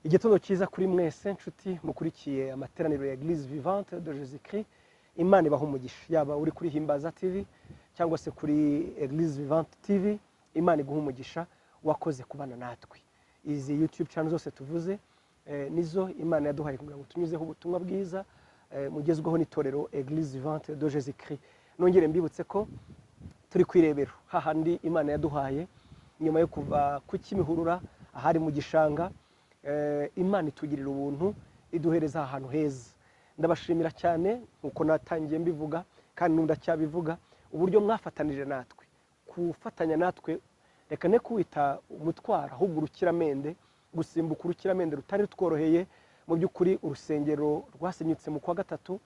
Igitondo cyiza kuri mwese nshuti mukurikiye amateraniro ya Eglise Vivante de Jésus Christ. Imana ibaha umugisha, yaba uri kuri Himbaza TV cyangwa se kuri Eglise Vivante TV. Imana iguha umugisha, wakoze kubana natwe. Izi YouTube channel zose tuvuze nizo Imana yaduhaye kugira ngo tunyuzeho ubutumwa bwiza mugezweho n'itorero Eglise Vivante de Jésus Christ. Nongere mbibutse ko turi ku irebero, hahandi Imana yaduhaye nyuma yo kuva ku Kimihurura ahari mu gishanga. Imana itugirira ubuntu, iduhereza ahantu heza. Ndabashimira cyane nkuko natangiye mbivuga kandi n'ubu ndacyabivuga, uburyo mwafatanije natwe, gufatanya natwe, reka ne kuwita umutwaro ahubwo urukiramende, gusimbuka urukiramende rutari rutworoheye. Mu by'ukuri urusengero rwasenyutse mu kwa gatatu,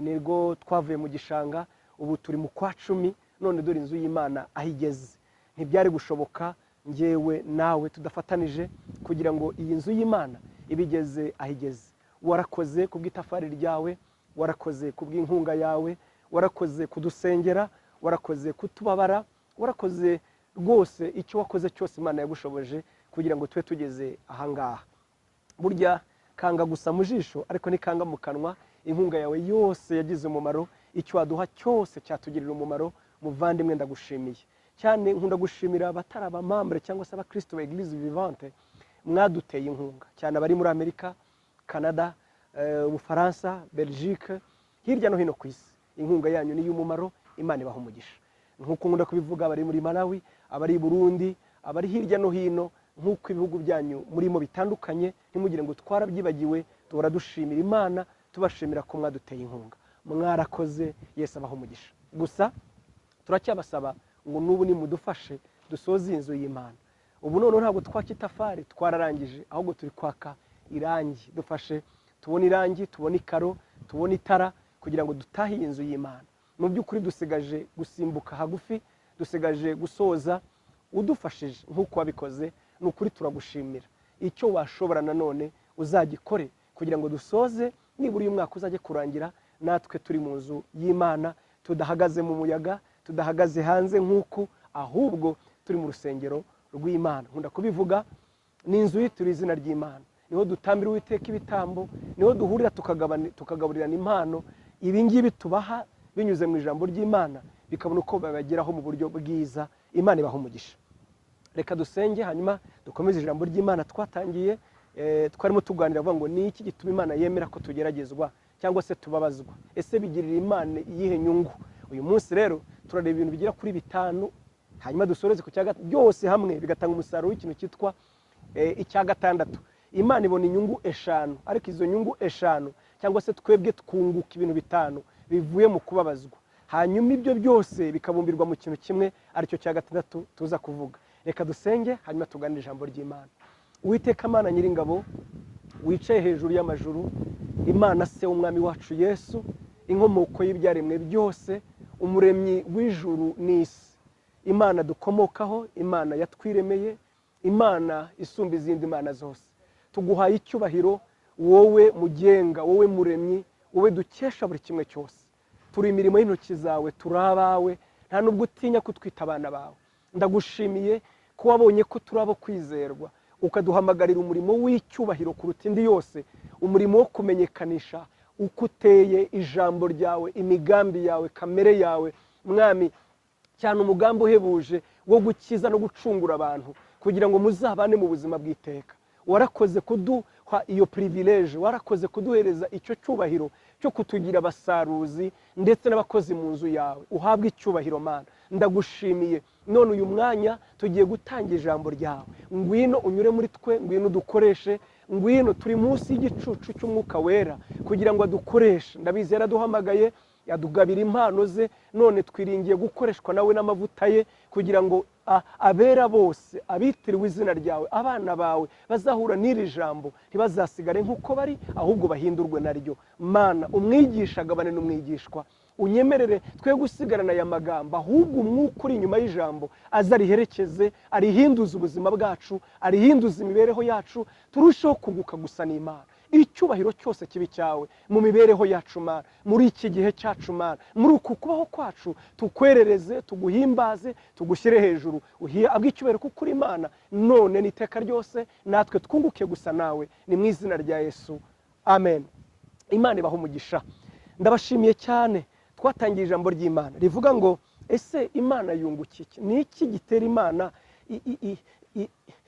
nirwo twavuye mu gishanga. Ubu turi mu kwa 10, none dore inzu y'Imana aho igeze. Ntibyari gushoboka ngewe nawe tudafatanije kugira ngo iyi nzu y'Imana ibigeze aho igeze. Warakoze ku bw'itafari ryawe, warakoze ku bw'inkunga yawe, warakoze kudusengera, warakoze kutubabara, warakoze rwose. Icyo wakoze cyose Imana yagushoboje kugira ngo tube tugeze ahangaha. Burya kanga gusa mu jisho ariko ntikanga mu kanwa. Inkunga yawe yose yagize umumaro, icyo waduha cyose cyatugirira umumaro. Muvandimwe, ndagushimiye cyane. Nkunda gushimira abatari abamambure cyangwa se abakristo ba Eglise Vivante mwaduteye inkunga cyane, abari muri Amerika, Canada, Ubufaransa, Belgique, hirya no hino ku isi. Inkunga yanyu ni iy'umumaro, Imana ibaha umugisha. Nk'uko nkunda kubivuga, abari muri Malawi, abari i Burundi, abari hirya no hino, nk'uko ibihugu byanyu murimo bitandukanye, ntimugire ngo twarabyibagiwe. Duhora dushimira Imana, tubashimira ko mwaduteye inkunga. Mwarakoze, Yesu abaha umugisha. Gusa turacyabasaba ngo n'ubu nimudufashe dusoze iyi nzu y'Imana. Ubu noneho ntabwo twaka itafari, twararangije, ahubwo turi kwaka irangi. Dufashe tubone irangi, tubone ikaro, tubone itara, kugira ngo dutahe iyi nzu y'Imana. Mu by'ukuri dusigaje gusimbuka hagufi, dusigaje gusoza. Udufashije nk'uko wabikoze, ni ukuri turagushimira. Icyo washobora nanone uzagikore kugira ngo dusoze, nibura uyu mwaka uzajye kurangira natwe turi mu nzu y'Imana, tudahagaze mu muyaga, tudahagaze hanze nk'uku, ahubwo turi mu rusengero rw'Imana. Nkunda kubivuga, ni inzu yitiriwe izina ry'Imana, niho dutambira Uwiteka ibitambo, niho duhurira tukagaburirana impano. Ibi ngibi tubaha binyuze mu ijambo ry'Imana bikabona uko babageraho mu buryo bwiza. Imana ibaha umugisha. Reka dusenge, hanyuma dukomeze ijambo ry'Imana twatangiye. Twarimo tuganira avuga ngo ni iki gituma Imana yemera ko tugeragezwa cyangwa se tubabazwa? Ese bigirira Imana iyihe nyungu? Uyu munsi rero turareba ibintu bigera kuri bitanu, hanyuma dusoreze ku cya byose hamwe bigatanga umusaruro w'ikintu cyitwa icya gatandatu. Imana ibona inyungu eshanu, ariko izo nyungu eshanu, cyangwa se twebwe twunguka ibintu bitanu bivuye mu kubabazwa, hanyuma ibyo byose bikabumbirwa mu kintu kimwe, aricyo cya gatandatu tuza kuvuga. Reka dusenge, hanyuma tuganire ijambo ry'Imana. Uwiteka Mana Nyiringabo, wicaye hejuru y'amajuru, Imana Se w'Umwami wacu Yesu, inkomoko y'ibyaremwe byose, umuremyi w'ijuru n'isi, Imana dukomokaho, Imana yatwiremeye, Imana isumba izindi mana zose, tuguhaye icyubahiro, wowe mugenga, wowe muremyi, wowe dukesha buri kimwe cyose. Turi imirimo y'intoki zawe, turi abawe, nta nubwo utinya kutwita abana bawe. Ndagushimiye ko wabonye ko turi abo kwizerwa, ukaduhamagarira umurimo w'icyubahiro kuruta indi yose, umurimo wo kumenyekanisha uko uteye, ijambo ryawe, imigambi yawe, kamere yawe, Mwami, cyane umugambi uhebuje wo gukiza no gucungura abantu kugira ngo muzabane mu buzima bw'iteka. Warakoze kuduha iyo privilege, warakoze kuduhereza icyo cyubahiro cyo kutugira abasaruzi ndetse n'abakozi mu nzu yawe. Uhabwe icyubahiro, Mana. Ndagushimiye. None uyu mwanya tugiye gutanga ijambo ryawe. Ngwino unyure muri twe, ngwino udukoreshe, ngwino, turi munsi y'igicucu cy'Umwuka Wera kugira ngo adukoreshe. Ndabizi yaraduhamagaye, yadugabira impano ze, none twiringiye gukoreshwa nawe n'amavuta ye kugira ngo abera bose, abitiriwe izina ryawe, abana bawe bazahura n'iri jambo ntibazasigare nk'uko bari, ahubwo bahindurwe naryo. Mana, umwigisha agabane n'umwigishwa. Unyemerere twe gusigarana aya magambo, ahubwo umwuka uri inyuma y'ijambo aze ariherekeze, arihinduze ubuzima bwacu, arihinduze imibereho yacu, turusheho kunguka gusa n'Imana. Icyubahiro cyose kibe cyawe mu mibereho yacu Mana, muri iki gihe cyacu Mana, muri uku kubaho kwacu, tukwerereze, tuguhimbaze, tugushyire hejuru, uhabwe icyubahiro kuko uri Imana none n'iteka ryose, natwe twunguke gusa nawe. Ni mu izina rya Yesu, amen. Imana ibaha umugisha. Ndabashimiye cyane. Twatangiye ijambo ry'Imana rivuga ngo: ese Imana yunguka iki? Ni iki gitera Imana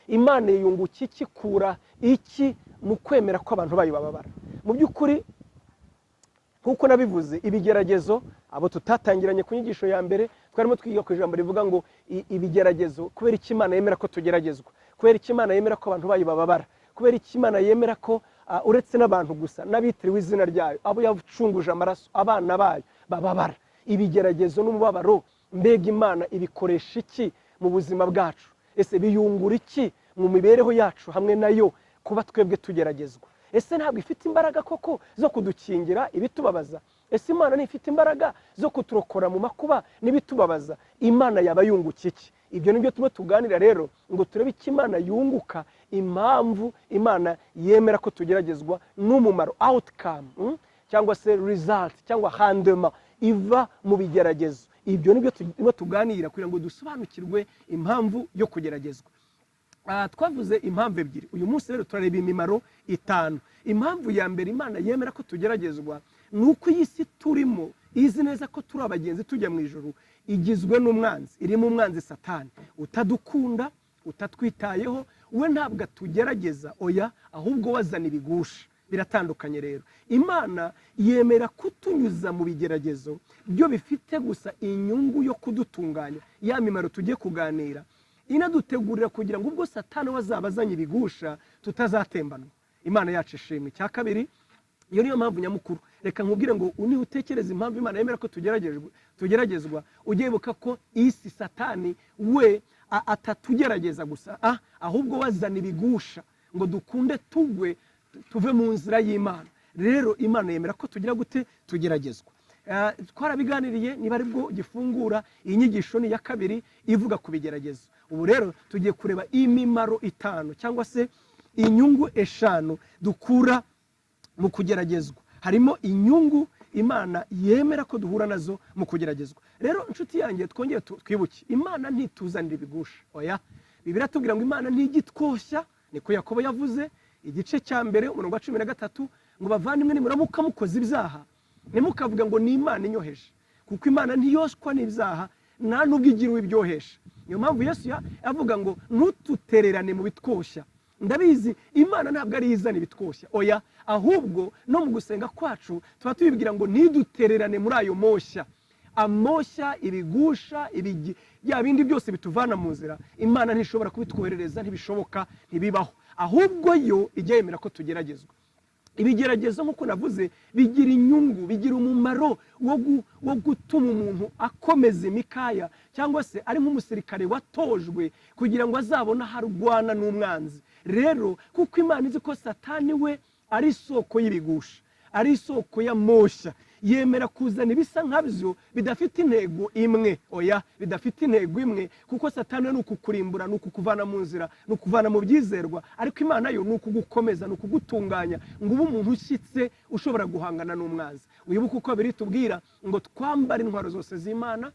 Imana yunguka iki, kura iki mu kwemera ko abantu bayo bababara? Mu by'ukuri, nk'uko nabivuze, ibigeragezo, abo tutatangiranye ku nyigisho ya mbere, twarimo twiga ku ijambo rivuga ngo ibigeragezo, kubera iki Imana yemera ko tugeragezwa, kubera iki Imana yemera ko abantu bayo bababara, kubera iki Imana yemera ko uretse n'abantu gusa, n'abitiriwe izina ryayo, abo yacunguje amaraso, abana bayo bababara. Ibigeragezo n'umubabaro, mbega Imana ibikoresha iki mu buzima bwacu? Ese biyungura iki mu mibereho yacu hamwe nayo kuba twebwe tugeragezwa? Ese ntabwo ifite imbaraga koko zo kudukingira ibitubabaza? Ese Imana ntifite imbaraga zo kuturokora mu makuba n'ibitubabaza? Imana yaba yunguka iki? Ibyo nibyo tuba tuganira rero, ngo turebe icyo Imana yunguka, impamvu Imana yemera ko tugeragezwa n'umumaro, outcome, cyangwa se result cyangwa rendement iva mu bigeragezo. Ibyo nibyo turimo tuganira kugira ngo dusobanukirwe impamvu yo kugeragezwa. Twavuze impamvu ebyiri. Uyu munsi rero turareba imimaro itanu. Impamvu ya mbere Imana yemera ko tugeragezwa ni uko iyi si turimo, izi neza ko turi abagenzi tujya mu ijuru, igizwe n'umwanzi, irimo umwanzi Satani utadukunda, utatwitayeho. We ntabwo atugerageza, oya, ahubwo wazana ibigusha. Biratandukanye. Rero Imana yemera kutunyuza mu bigeragezo byo bifite gusa inyungu yo kudutunganya, ya mimaro tugiye kuganira, inadutegurira kugira ngo ubwo Satani we azaba azanye ibigusha tutazatembanwa. Imana yacu ishimwe. Icya kabiri, iyo niyo mpamvu nyamukuru. Reka nkubwire ngo niba utekereza impamvu Imana yemera ko tugeragezwa, ujye wibuka ko isi, Satani we atatugerageza gusa, ahubwo wazana ibigusha ngo dukunde tugwe, tuve mu nzira y'Imana. Rero Imana yemera ko tugira gute? Tugeragezwa. Twarabiganiriye. Niba aribwo gifungura iyi nyigisho, ni iya kabiri ivuga ku bigeragezo. Ubu rero tugiye kureba imimaro itanu cyangwa se inyungu eshanu dukura mu kugeragezwa. Harimo inyungu Imana yemera ko duhura nazo mu kugeragezwa. Rero inshuti yanjye, twongere twibuke, Imana ntituzanira ibigusha, oya. Bibiliya tubwira ngo Imana ntigitwoshya. Niko Yakobo yavuze, igice cya mbere, umurongo wa 13, ngo: bavandimwe, nimuramuka mukoze ibyaha, ntimukavuga ngo ni Imana inyoheje, kuko Imana ntiyoshywa n'ibyaha, nta n'ubwo igira uwibyohesha. Niyo mpamvu Yesu avuga ngo ntututererane mu bitwoshya. Ndabizi, Imana ntabwo ari izana ibitwoshya, oya, ahubwo no mu gusenga kwacu tuba tubibwira ngo ntidutererane muri ayo moshya, amoshya, ibigusha, bya bindi byose bituvana mu nzira. Imana ntishobora kubitwoherereza, ntibishoboka, ntibibaho. Ahubwo yo ijya yemera ko tugeragezwa. Ibigeragezo, nk'uko navuze, bigira inyungu, bigira umumaro wo gutuma umuntu akomeza imikaya, cyangwa se ari nk'umusirikare watojwe kugira ngo azabone aho arwana n'umwanzi. Rero kuko Imana izi ko Satani we ari isoko y'ibigusha, ari isoko y'amoshya, yemera kuzana ibisa nkabyo bidafite intego imwe, oya, bidafite intego imwe, kuko Satani we ni ukukurimbura, ni ukukuvana mu nzira, ni ukuvana mu byizerwa, ariko Imana yo ni ukugukomeza, ni ukugutunganya ngo ube umuntu ushyitse ushobora guhangana n'umwanzi. Wibuke uko biri tubwira ngo twambare intwaro zose z'Imana,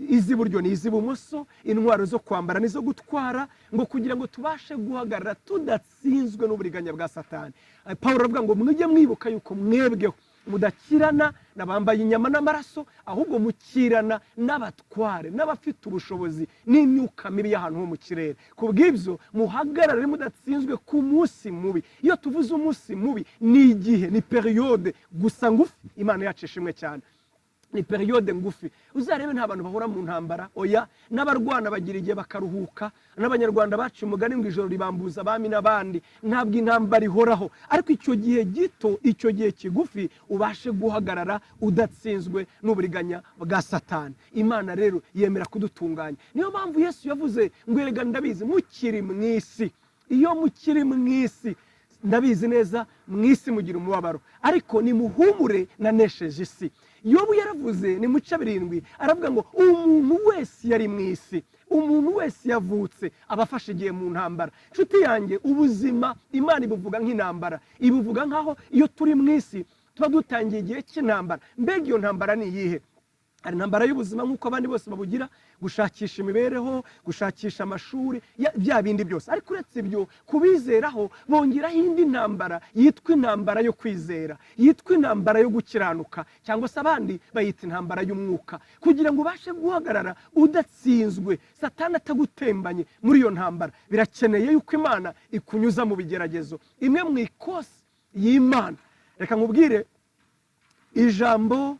iz'iburyo n'iz'ibumoso, intwaro zo kwambara n'izo gutwara, ngo kugira ngo tubashe guhagarara tudatsinzwe n'uburiganya bwa Satani. Paul aravuga ngo mujye mwibuka yuko mwebweho mudakirana n'abambaye inyama n'amaraso, ahubwo mukirana n'abatware n'abafite ubushobozi n'imyuka mibi y'ahantu ho mu kirere. Ku bw'ibyo muhagarare mudatsinzwe ku munsi mubi. Iyo tuvuze umunsi mubi, ni igihe, ni période gusa ngufi. Imana yacu ishimwe cyane. Ni période ngufi. Uzarebe, nta bantu bahora mu ntambara, oya. N'abarwana bagira igihe bakaruhuka. N'Abanyarwanda baciye umugani ngo ijoro ribambuza abami n'abandi. Ntabwo intambara ihoraho, ariko icyo gihe gito, icyo gihe kigufi, ubashe guhagarara udatsinzwe n'uburiganya bwa Satani. Imana rero yemera kudutunganya. Niyo mpamvu Yesu yavuze ngo: erega ndabizi mukiri mu isi, iyo mukiri mu isi, ndabizi neza mu isi mugira umubabaro, ariko nimuhumure, nanesheje isi. Yobu yaravuze ni mu cya 7, aravuga ngo umuntu wese yari mu isi, umuntu wese yavutse aba afashe igihe mu ntambara. Nshuti yanjye, ubuzima Imana ibuvuga nk'intambara, ibuvuga nk'aho iyo turi mu isi tuba dutangiye igihe cy'intambara. Mbega iyo ntambara ni iyihe? Hari intambara y'ubuzima nk'uko abandi bose babugira, gushakisha imibereho, gushakisha amashuri, bya bindi byose. Ariko uretse ibyo, kubizeraho bongeraho indi ntambara yitwa intambara yo kwizera, yitwa intambara yo gukiranuka, cyangwa se abandi bayita intambara y'umwuka, kugira ngo ubashe guhagarara udatsinzwe, Satani atagutembanye muri iyo ntambara. Birakeneye yuko Imana ikunyuza mu bigeragezo. Imwe mu ikosi y'Imana, reka nkubwire, ijambo,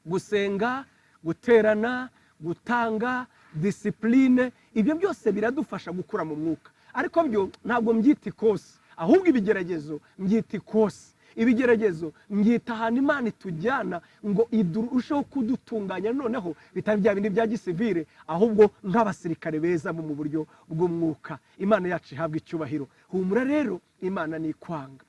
gusenga, guterana, gutanga, discipline, ibyo byose biradufasha gukura mu mwuka. Ariko byo ntabwo mbyita ikosi, ahubwo ibigeragezo mbyita ikosi. Ibigeragezo mbyita ahantu Imana itujyana ngo irusheho kudutunganya, noneho bitari bya bindi bya gisivire, ahubwo nk'abasirikare beza mu buryo bw'umwuka. Imana yacu ihabwa icyubahiro. Humura rero, Imana ni ikwanga,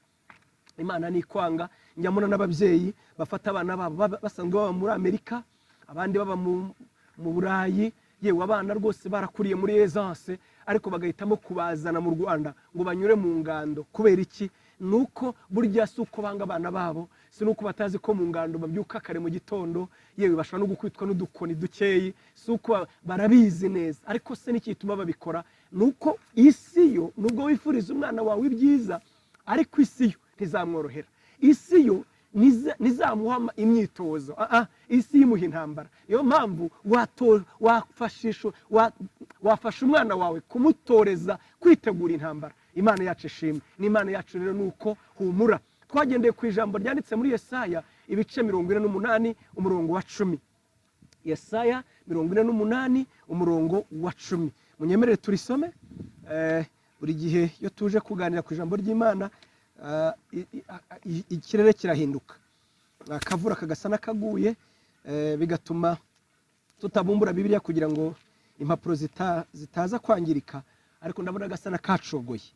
Imana ni ikwanga. Njya mbona n'ababyeyi bafata abana babo basanzwe baba muri Amerika, abandi baba mu Burayi, yewe abana rwose barakuriye muri aisance, ariko bagahitamo kubazana mu Rwanda ngo banyure mu ngando. Kubera iki? Ni uko burya si uko banga abana babo, si n'uko batazi ko mu ngando babyuka kare mu gitondo, yewe bashobora no gukubitwa n'udukoni dukeyi, si uko barabizi neza. Ariko se n'iki gituma babikora? Ni uko isi yo, nubwo wifuriza umwana wawe ibyiza, ariko isi yo ntizamworohera, isi yo ntizamuha imyitozo. Isi imuha intambara. Niyo mpamvu wafasha umwana wawe kumutoreza kwitegura intambara. Imana yacu ishimwe. N'Imana yacu rero ni uko humura. Twagendeye ku ijambo ryanditse muri Yesaya ibice 48 umurongo wa 10. Yesaya 48 umurongo wa 10, munyemerere turisome. Buri gihe iyo tuje kuganira ku ijambo ry'Imana, ikirere kirahinduka, akavura kagasa n'akaguye, bigatuma tutabumbura Bibiliya kugira ngo impapuro zitaza kwangirika, ariko ndabona gasa n'akacogoye.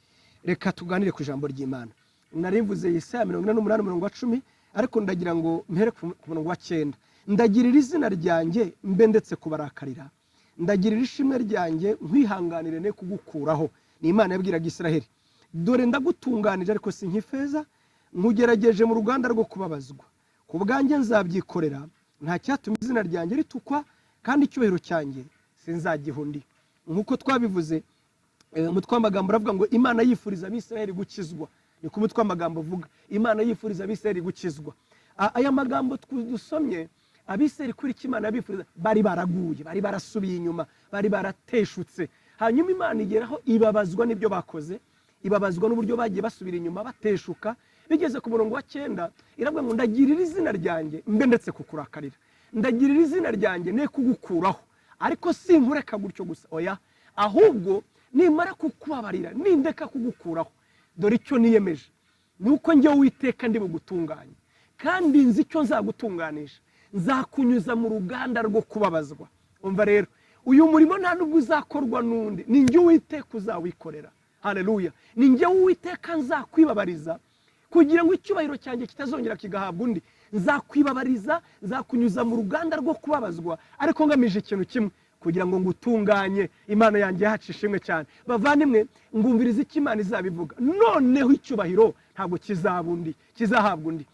Reka tuganire ku ijambo ry'Imana. Narivuze Yesaya 48 umurongo wa 10, ariko ndagira ngo mpere ku murongo wa 9. Ndagirira izina ryanjye mbe ndetse kubarakarira, ndagirira ishimwe ryanjye nkwihanganire ne kugukuraho. Ni Imana yabwiraga Israheli. Dore ndagutunganije ariko si nk'ifeza, nkugerageje mu ruganda rwo kubabazwa. Ku bwanjye nzabyikorera, nta cyatuma izina ryanjye ritukwa, kandi icyubahiro cyanjye sinzagiha undi. Nk'uko twabivuze, umutwe w'amagambo uravuga ngo Imana yifuriza Abisiraheli gukizwa. Ni ku mutwe w'amagambo uvuga Imana yifuriza Abisiraheli gukizwa. Aya magambo dusomye, Abisiraheli kuri icyo Imana yabifuriza, bari baraguye, bari barasubiye inyuma, bari barateshutse. Hanyuma Imana igeraho ibabazwa n'ibyo bakoze, ibabazwa n'uburyo bagiye basubira inyuma bateshuka. Bigeze ku murongo wa 9, iravuga ngo ndagirira izina ryanjye mbe ndetse kukurakarira, ndagirira izina ryanjye ne kugukuraho, ariko sinkureka gutyo gusa, oya, ahubwo nimara kukubabarira, nindeka kugukuraho, dore icyo niyemeje ni uko njyewe Uwiteka ndi bugutunganye, kandi nzi icyo nzagutunganisha, nzakunyuza mu ruganda rwo kubabazwa. Umva rero, uyu murimo nta nubwo uzakorwa n'undi, ni njye Uwiteka uzawikorera. Haleluya! Ni njye Uwiteka nzakwibabariza kugira ngo icyubahiro cyanjye kitazongera kigahabwa undi. Nzakwibabariza, nzakunyuza mu ruganda rwo kubabazwa, ariko ngamije ikintu kimwe, kugira ngo ngutunganye. Imana yanjye yacu ishimwe cyane. Bavandimwe, ngumviriza icyo Imana izabivuga. Noneho icyubahiro ntabwo kizaba undi, kizahabwa undi.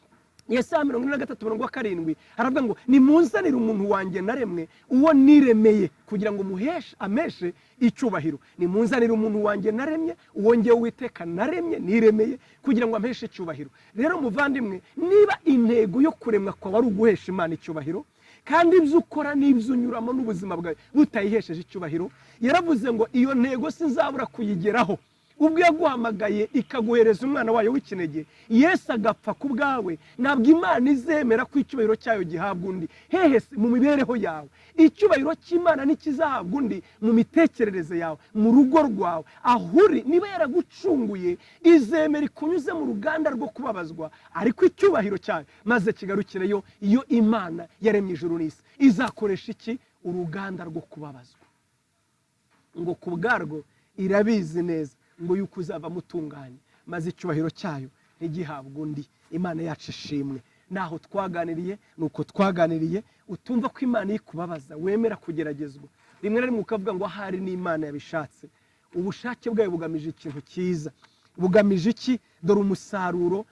Yesaya 43 umurongo wa 7 haravuga ngo nimunzanire umuntu wanjye naremwe, uwo niremeye, kugira ngo muheshe ameshe icyubahiro. Nimunzanire umuntu wanjye naremye, uwo ngewe Uwiteka naremye niremeye, kugira ngo ampeshe icyubahiro. Rero muvandimwe, niba intego yo kuremwa kwawe ari uguhesha Imana icyubahiro, kandi ibyo ukora n'ibyo unyuramo n'ubuzima bwawe butayihesheje icyubahiro, yaravuze ngo iyo ntego sinzabura kuyigeraho. Ubwo yaguhamagaye ikaguhereza umwana wayo w'ikinege, Yesu agapfa ku bwawe, ntabwo Imana izemera ko icyubahiro cyayo gihabwa undi. Hehe se? Mu mibereho yawe icyubahiro cy'Imana ntikizahabwa undi, mu mitekerereze yawe, mu rugo rwawe, aho uri. Niba yaragucunguye, izemera ikunyuze mu ruganda rwo kubabazwa, ariko icyubahiro cyayo maze kigarukireyo. Iyo Imana yaremye ijuru n'isi izakoresha iki? Uruganda rwo kubabazwa. Ngo ku bwarwo irabizi neza ngo yuko uzavamo utunganye, maze icyubahiro cyayo ntigihabwe undi. Imana yacu ishimwe. Naho twaganiriye, ni uko twaganiriye. Utumva ko Imana ikubabaza, wemera kugeragezwa, rimwe na rimwe ukavuga ngo ahari n'Imana yabishatse. Ubushake bwayo bugamije ikintu cyiza. Bugamije iki? Dore umusaruro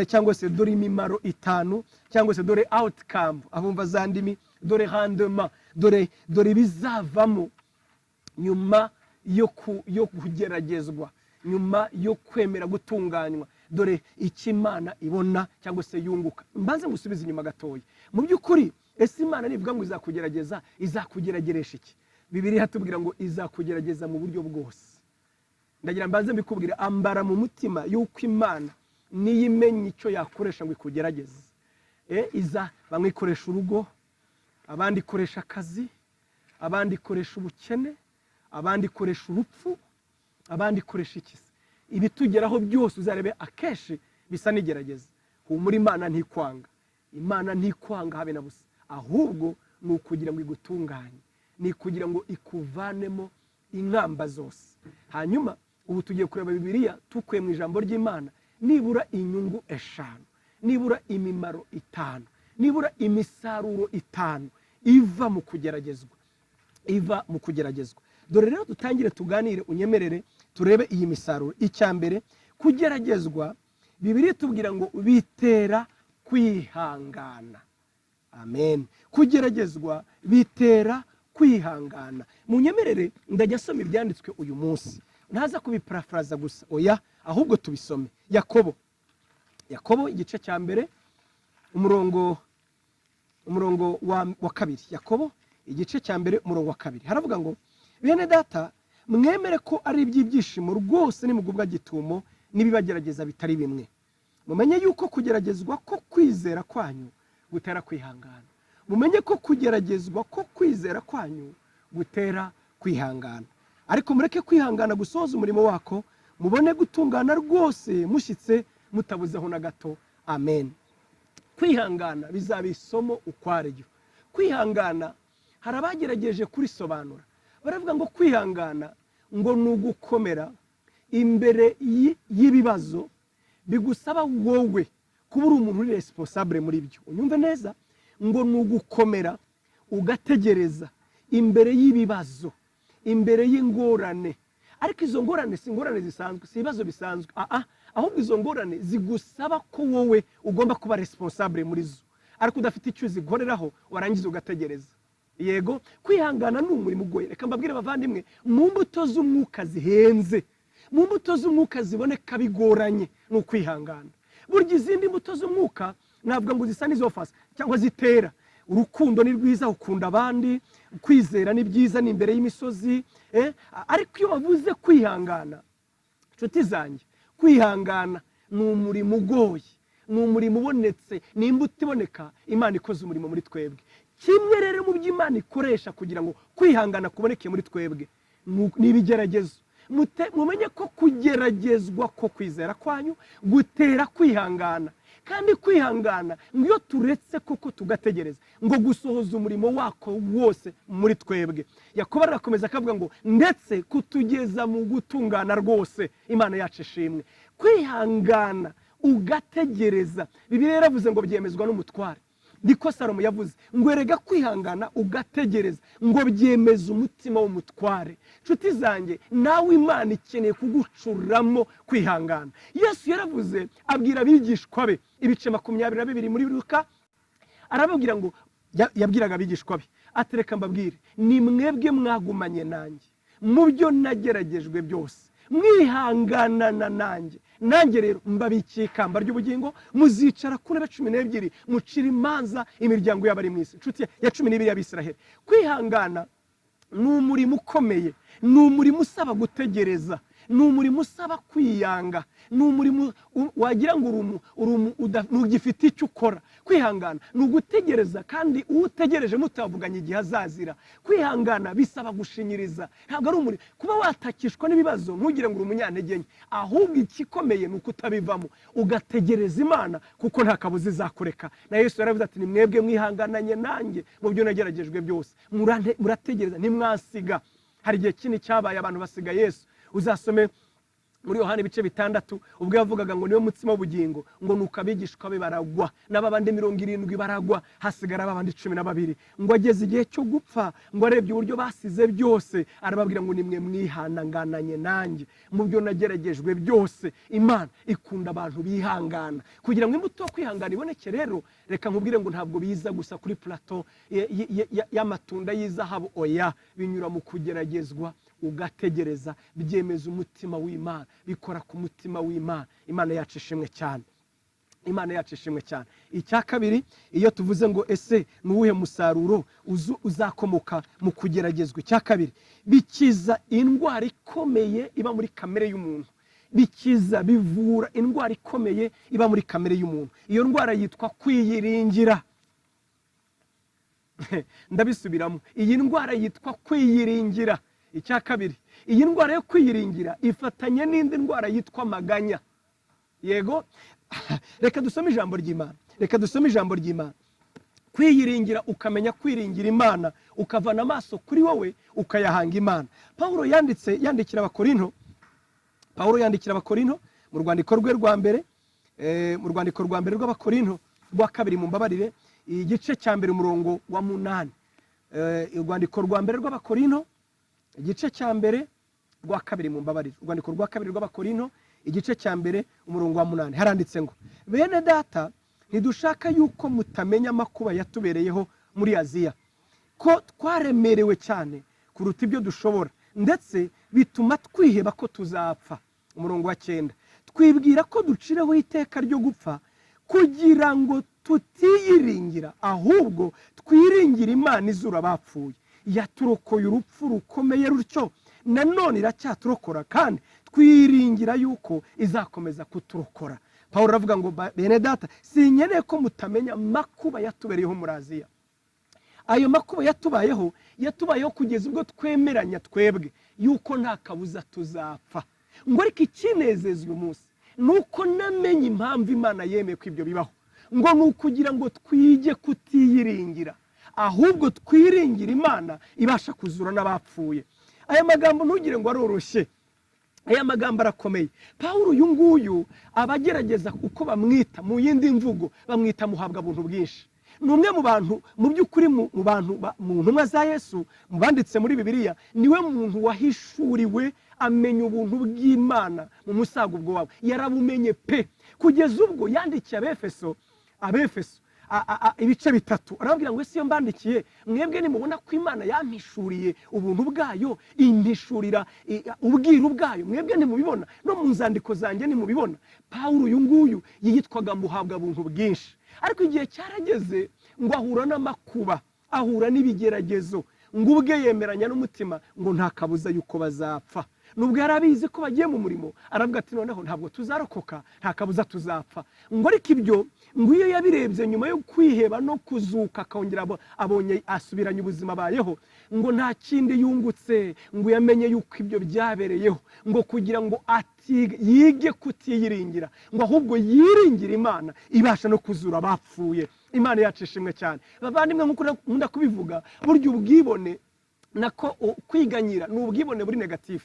cyangwa se dore imimaro itanu, cyangwa se dore outcome, abumva za ndimi, dore rendement, dore ibizavamo nyuma yo kugeragezwa, nyuma yo kwemera gutunganywa. Dore icyo Imana ibona cyangwa se yunguka. Mbanze ngusubize inyuma gatoya. Mu by'ukuri, ese Imana nivuga ngo izakugerageza, izakugerageresha iki? Bibiliya tubwira ngo izakugerageza mu buryo bwose. Ndagira mbanze mbikubwire, ambara mu mutima yuko Imana niyo imenya icyo yakoresha ngo ikugerageze. Iza bamwe ikoresha urugo, abandi ikoresha akazi, abandi ikoresha ubukene, abandi ikoresha urupfu, abandi ikoresha iki se? Ibitugeraho byose uzarebe akenshi bisa n'igerageza. Humura, Imana ntikwanga, Imana ntikwanga habe na busa. Ahubwo ni ukugira ngo igutunganye, ni ukugira ngo ikuvanemo inkamba zose. Hanyuma ubu tugiye kureba Bibiliya tukuye mu ijambo ry'Imana nibura inyungu eshanu, nibura imimaro itanu, nibura imisaruro itanu iva mu kugeragezwa, iva mu kugeragezwa. Dore rero dutangire tuganire, unyemerere turebe iyi misaruro. Icya mbere, kugeragezwa, Bibiliya itubwira ngo bitera kwihangana. Amen. Kugeragezwa bitera kwihangana. Munyemerere ndajya asoma ibyanditswe uyu munsi, ntaza kubiparafaraza gusa, oya, ahubwo tubisome. Yakobo, Yakobo igice cya mbere, umurongo wa kabiri. Yakobo igice cya mbere, umurongo wa kabiri, haravuga ngo: "Bene data, mwemere ko ari iby'ibyishimo rwose nimugubwa gitumo n'ibibagerageza bitari bimwe, mumenye yuko kugeragezwa ko kwizera kwanyu gutera kwihangana." Mumenye ko kugeragezwa ko kwizera kwanyu gutera kwihangana. "Ariko mureke kwihangana gusohoza umurimo wako, mubone gutungana rwose, mushyitse, mutabuzeho na gato." Amen. Kwihangana bizaba isomo ukwaryo. Kwihangana, hari abagerageje kurisobanura, baravuga ngo kwihangana ngo ni ugukomera imbere y'ibibazo bigusaba wowe kuba uri umuntu uri responsable muri byo. Unyumve neza, ngo ni ugukomera ugategereza imbere y'ibibazo, imbere y'ingorane. Ariko izo ngorane si ingorane zisanzwe, si ibibazo bisanzwe, ahubwo izo ngorane zigusaba ko wowe ugomba kuba responsable muri zo, ariko udafite icyo uzikoreraho, warangiza ugategereza. Yego, kwihangana ni umurimo ugoye. Reka mbabwire bavandimwe, mu mbuto z'umwuka zihenze, mu mbuto z'umwuka ziboneka bigoranye, ni ukwihangana. Burya izindi mbuto z'umwuka navuga ngo zisa n'izofasa cyangwa zitera. Urukundo ni rwiza, ukunda abandi, kwizera ni byiza, ni imbere y'imisozi, ariko iyo bavuze kwihangana, inshuti zanjye, kwihangana ni umurimo ugoye, ni umurimo ubonetse, ni imbuto iboneka Imana ikoze umurimo muri twebwe. Kimwe rero mu byo Imana ikoresha kugira ngo kwihangana kuboneke muri twebwe ni ibigeragezo. Mumenye ko kugeragezwa ko kwizera kwanyu gutera kwihangana. Kandi kwihangana ngo iyo turetse koko tugategereza ngo gusohoza umurimo wako wose muri twebwe. Yakobo arakomeza akavuga ngo ndetse kutugeza mu gutungana rwose. Imana yacu ishimwe. Kwihangana ugategereza, Bibiliya yaravuze ngo byemezwa n'umutware. Niko Salomo yavuze ngo erega kwihangana ugategereza ngo byemeza umutima w'umutware. Nshuti zanjye, nawe Imana ikeneye kugucuramo kwihangana. Yesu yaravuze, abwira abigishwa be, ibice 22 muri Luka, arababwira ngo yabwiraga abigishwa be ati: "Reka mbabwire, ni mwebwe mwagumanye nanjye mu byo nageragejwe byose, mwihanganana nanjye. Nanjye rero mbabikiye ikamba ry'ubugingo, muzicara ku ntebe 12, mucira imanza imiryango y'abari mu isi." Inshuti ya 12 y'Abisiraheli. Kwihangana ni umurimo ukomeye, ni umurimo usaba gutegereza, ni umurimo usaba kwiyanga, ni umurimo wagira ngo ntugifite icyo ukora. Kwihangana ni ugutegereza, kandi uwo utegereje mutavuganye igihe azazira. Kwihangana bisaba gushinyiriza. Ntabwo ari umurimo kuba watakishwa n'ibibazo, ntugire ngo uri umunyantege nke, ahubwo igikomeye ni uko utabivamo, ugategereza Imana, kuko nta kabuza izakureka. Na Yesu yaravuze ati: "Ni mwebwe mwihangananye nanjye mu byo nageragejwe byose, murategereza, ntimwasiga." Hari igihe kinini cyabaye abantu basiga Yesu. Uzasome Muri Yohani ibice 6, ubwo yavugaga ngo niwe mutsima w'ubugingo, ngo nuko abigishwa be baragwa, n'ababandi 70 baragwa, hasigara abandi 12. Ngo ageze igihe cyo gupfa, ngo arebye uburyo basize byose, arababwira ngo nimwe mwihanangananye nanjye mu byo nageragejwe byose. Imana ikunda abantu bihangana. Kugira ngo imbuto yo kwihangana iboneke rero, reka nkubwire ngo ntabwo biza gusa kuri plateau y'amatunda y'izahabu. Oya, binyura mu kugeragezwa, ugategereza. Byemeza umutima w'Imana, bikora ku mutima w'Imana. Imana yacu ishimwe cyane, Imana yacu ishimwe cyane. Icya kabiri, iyo tuvuze ngo ese ni uwuhe musaruro uzakomoka mu kugeragezwa? Icya kabiri, bikiza indwara ikomeye iba muri kamere y'umuntu. Bikiza, bivura indwara ikomeye iba muri kamere y'umuntu. Iyo ndwara yitwa kwiyiringira. Ndabisubiramo, iyi ndwara yitwa kwiyiringira. Icya kabiri, iyi ndwara yo kwiyiringira ifatanye n'indi ndwara yitwa maganya. Yego, reka dusome ijambo ry'Imana, reka dusome ijambo ry'Imana. Kwiyiringira, ukamenya kwiringira Imana, ukavana amaso kuri wowe ukayahanga Imana. Pawulo yanditse yandikira Abakorinto, Pawulo yandikira Abakorinto mu rwandiko rwe rwa mbere, mu rwandiko rwa mbere rw'Abakorinto, rwa kabiri mumbabarire, igice cya 1 umurongo wa 8. Urwandiko rwa mbere rw'Abakorinto igice cya 1, rwa kabiri mumbabarire, urwandiko rwa kabiri rw'Abakorinto igice cya 1 umurongo wa 8, haranditse ngo: "Bene data, ntidushaka yuko mutamenya amakuba yatubereyeho muri Aziya, ko twaremerewe cyane kuruta ibyo dushobora, ndetse bituma twiheba ko tuzapfa." Umurongo wa 9: "Twibwira ko ducireho iteka ryo gupfa, kugira ngo tutiyiringira, ahubwo twiringire Imana izura abapfuye. Yaturokoye urupfu rukomeye rutyo, nanone iracyaturokora, kandi twiringira yuko izakomeza kuturokora." Paul aravuga ngo: "Bene data, sinkeneye ko mutamenya amakuba yatubereyeho muri Aziya." Ayo makuba yatubayeho, yatubayeho kugeza ubwo twemeranya twebwe yuko nta kabuza tuzapfa. Ngo ariko ikinezeza uyu munsi ni uko namenye impamvu Imana yemeye ko ibyo bibaho. Ngo ni ukugira ngo twige kutiyiringira, ahubwo twiringire Imana ibasha kuzura n'abapfuye. Aya magambo ntugire ngo aroroshye, aya magambo arakomeye. Pawulo uyu nguyu aba agerageza uko bamwita mu yindi mvugo, bamwita muhabwa buntu bwinshi. Ni umwe mu bantu, mu by'ukuri, mu bantu mu ntumwa za Yesu, mu banditse muri Bibiliya, niwe muntu wahishuriwe amenya ubuntu bw'Imana mu musago. Ubwo wawe yarabumenye pe, kugeza ubwo yandikiye Abefeso, Abefeso ibice 3, arababwira ngo: "Ese iyo mbandikiye mwebwe nimubona ko Imana yampishuriye ubuntu bwayo, impishurira ubwiru bwayo, mwebwe ntimubibona? No mu nzandiko zanjye ntimubibona?" Pawulo uyu nguyu yitwaga muhabwa buntu bwinshi, ariko igihe cyarageze ngo ahura n'amakuba, ahura n'ibigeragezo, ngo ubwe yemeranya n'umutima ngo nta kabuza yuko bazapfa. Nubwo yari abizi ko bagiye mu murimo, aravuga ati: "Noneho ntabwo tuzarokoka, nta kabuza tuzapfa." Ngo ariko ibyo, ngo iyo yabirebye nyuma yo kwiheba no kuzuka, akongera abonye asubiranye ubuzima abayeho, ngo nta kindi yungutse, ngo yamenye yuko ibyo byabereyeho ngo kugira ngo yige kutiyiringira, ngo ahubwo yiringire Imana ibasha no kuzura abapfuye. Imana yacu ishimwe cyane. Bavandimwe, nk'uko nkunda kubivuga, burya ubwibone, nako kwiganyira, ni ubwibone buri négatif,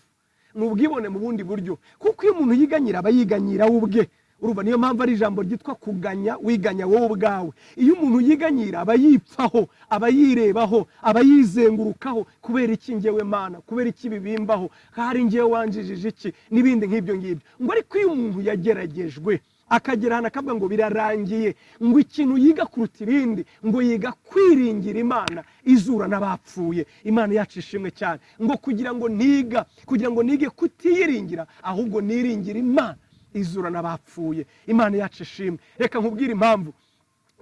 ni ubwibone mu bundi buryo, kuko iyo umuntu yiganyira aba yiganyira we ubwe. Urumva, niyo mpamvu ari ijambo ryitwa kuganya, wiganya wowe ubwawe. Iyo umuntu yiganyira aba yipfaho, aba yirebaho, aba yizengurukaho: kubera iki ngewe Mana? Kubera iki bibimbaho? Hari ngewe wanjijije iki? N'ibindi nk'ibyo ngibyo. Ngo ariko iyo umuntu yageragejwe, akagera ahantu akavuga ngo birarangiye, ngo ikintu yiga kuruta ibindi, ngo yiga kwiringira Imana izura n'abapfuye. Imana yacu ishimwe cyane. Ngo kugira ngo niga, kugira ngo nige kutiyiringira, ahubwo niringira Imana izura n'abapfuye. Imana yacu ishimwe. Reka nkubwire impamvu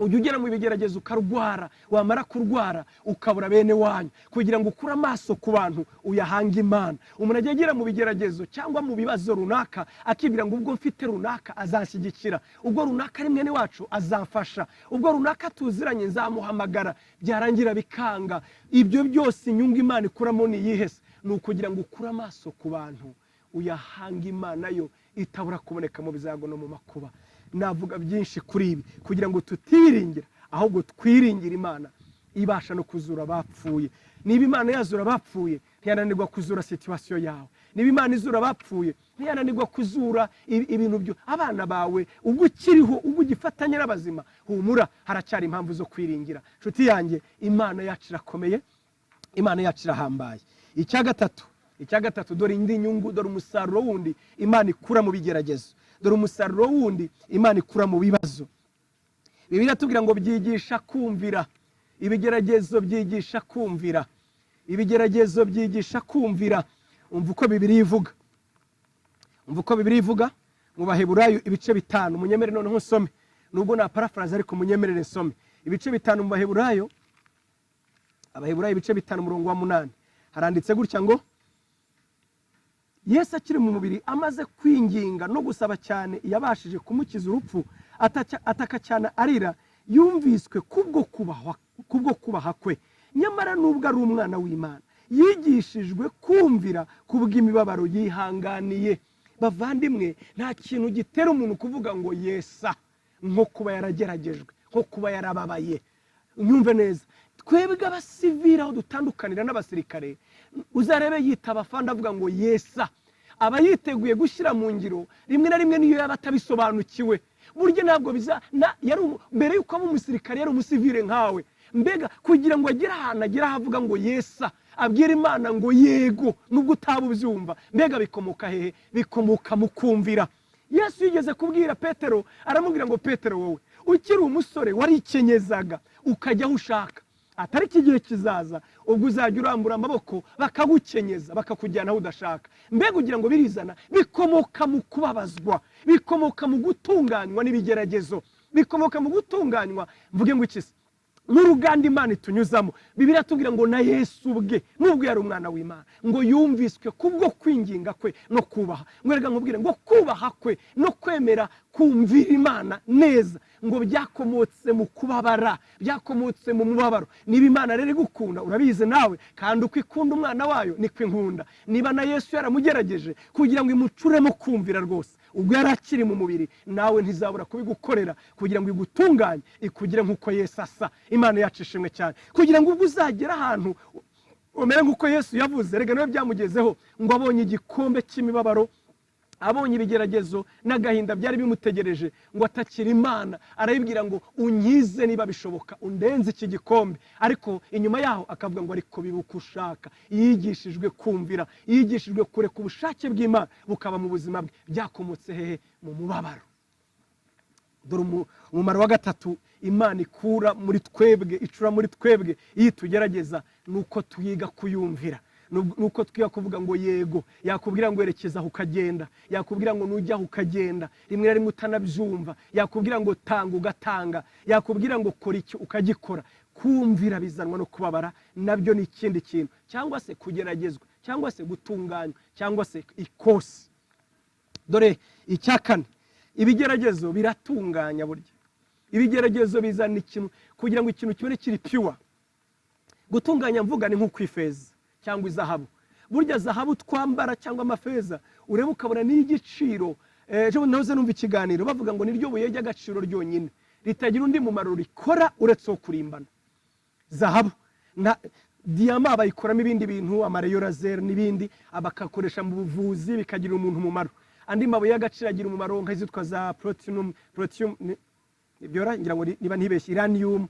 ujya ugera mu bigeragezo ukarwara, wamara kurwara ukabura bene wanyu, kugira ngo ukure amaso ku bantu uyahange Imana. Umuntu ajya agera mu bigeragezo cyangwa mu bibazo runaka, akibwira ngo ubwo mfite runaka azanshyigikira, ubwo runaka ari mwene wacu azamfasha, ubwo runaka tuziranye nzamuhamagara, byarangira bikanga. Ibyo byose inyungu Imana ikuramo ni iyihe se? Ni ukugira ngo ukure amaso ku bantu uyahange Imana yo itabura kuboneka mu byago no mu makuba. Navuga byinshi kuri ibi, kugira ngo tutiringira, ahubwo twiringire Imana ibasha no kuzura abapfuye. Niba Imana yazura abapfuye, ntiyananirwa kuzura situation yawe. Niba Imana izura abapfuye, ntiyananirwa kuzura ibintu byo abana bawe. Ubwo ukiriho, ubwo ugifatanya n'abazima, humura, haracyari impamvu zo kwiringira. Nshuti yanjye, Imana yacu irakomeye, Imana yacu irahambaye. Icya gatatu, dore indi nyungu, dore umusaruro wundi Imana ikura mu bigeragezo, dore umusaruro wundi Imana ikura mu bibazo. Bibiliya tubwira ngo byigisha kumvira. Ibigeragezo byigisha kumvira, ibigeragezo byigisha kumvira. Umva uko Bibiliya ivuga, umva uko Bibiliya ivuga mu Baheburayo ibice 5. Munyemere noneho nsome, nubwo na paraphrase, ariko munyemerere nsome ibice 5 mu Baheburayo. Abaheburayo ibice 5, umurongo wa 8, haranditse gutya ngo: "Yesu akiri mu mubiri, amaze kwinginga no gusaba cyane yabashije kumukiza urupfu, ataka cyane arira, yumviswe kubwo kubaha kwe. Nyamara nubwo ari umwana w'Imana, yigishijwe kumvira kubw'imibabaro yihanganiye." Bavandimwe, nta kintu gitera umuntu kuvuga ngo yesa nko kuba yarageragejwe, nko kuba yarababaye. Nyumve neza, twebwe abasivili aho dutandukanira n'abasirikare, uzarebe yitaba afande avuga ngo yesa, aba yiteguye gushyira mu ngiro. Rimwe na rimwe niyo yaba atabisobanukiwe, burya ntabwo biza mbere y'uko aba umusirikare yari umusivile nkawe. Mbega kugira ngo agere ahantu agere aho avuga ngo yesa, abwira Imana ngo yego, nubwo utaba ubyumva, mbega bikomoka hehe? Bikomoka mu kumvira. Yesu yigeze kubwira Petero, aramubwira ngo: "Petero, wowe ukiri umusore warikenyeza ukajya aho ushaka, atari iki gihe kizaza ubwo uzajya urambura amaboko bakagukenyeza, bakakujyana aho udashaka." Mbega ugira ngo birizana? Bikomoka mu kubabazwa, bikomoka mu gutunganywa n'ibigeragezo, bikomoka mu gutunganywa. Mvuge ngo iki se? N'uruganda Imana itunyuzamo. Bibiliya tubwira ngo na Yesu ubwe, nubwo yari umwana w'Imana, ngo yumviswe kubwo kwinginga kwe no kubaha. Ngo reka nkubwire ngo kubaha kwe no kwemera kumvira Imana neza, ngo byakomotse mu kubabara, byakomotse mu mubabaro. Niba Imana rero igukunda, urabizi nawe kandi, uko ikunda umwana wayo niko inkunda. Niba na Yesu yaramugerageje kugira ngo imucuremo kumvira rwose ubwo yari akiri mu mubiri, nawe ntizabura kubigukorera kugira ngo igutunganye, ikugire nk'uko Yesu asa. Imana yacu ishimwe cyane. Kugira ngo ubwo uzagera ahantu umere nk'uko Yesu yavuze. Rega nawe byamugezeho, ngo abonye igikombe cy'imibabaro, abonye ibigeragezo n'agahinda byari bimutegereje, ngo atakira Imana, arayibwira ngo: "Unkize niba bishoboka, undenze iki gikombe." Ariko inyuma yaho akavuga ngo: "Ariko bibe uko ushaka." Yigishijwe kumvira, yigishijwe kureka ubushake bw'Imana bukaba mu buzima bwe. Byakomotse hehe? Mu mubabaro. Dore umumaro wa gatatu Imana ikura muri twebwe, icura muri twebwe iyo itugerageza, ni uko twiga kuyumvira, ni uko twiga kuvuga ngo yego. Yakubwira ngo erekeza aho, ukagenda. Yakubwira ngo nujya aho, ukagenda, rimwe na rimwe utanabyumva. Yakubwira ngo tanga, ugatanga. Yakubwira ngo kora iki, ukagikora. Kumvira bizanwa no kubabara, nabyo ni ikindi kintu, cyangwa se kugeragezwa, cyangwa se gutunganywa, cyangwa se ikosi. Dore icya kane: ibigeragezo biratunganya. Burya ibigeragezo bizana ikintu kugira ngo ikintu kibone kiri pure. Gutunganya mvuga ni nko kwifeza cyangwa izahabu. Burya zahabu twambara cyangwa amafeza ureba ukabona n'igiciro. Ejo bundi nahoze numva ikiganiro bavuga ngo niryo buye ry'agaciro ryonyine ritagira undi mumaro rikora uretse wo kurimbana. Zahabu na diyama bayikoramo ibindi bintu, amareyo laser n'ibindi, bakakoresha mu buvuzi, bikagirira umuntu umumaro. Andi mabuye y'agaciro agira umumaro nk'izitwa za platinum, platinum ibyo ngira ngo niba ntibeshye uranium,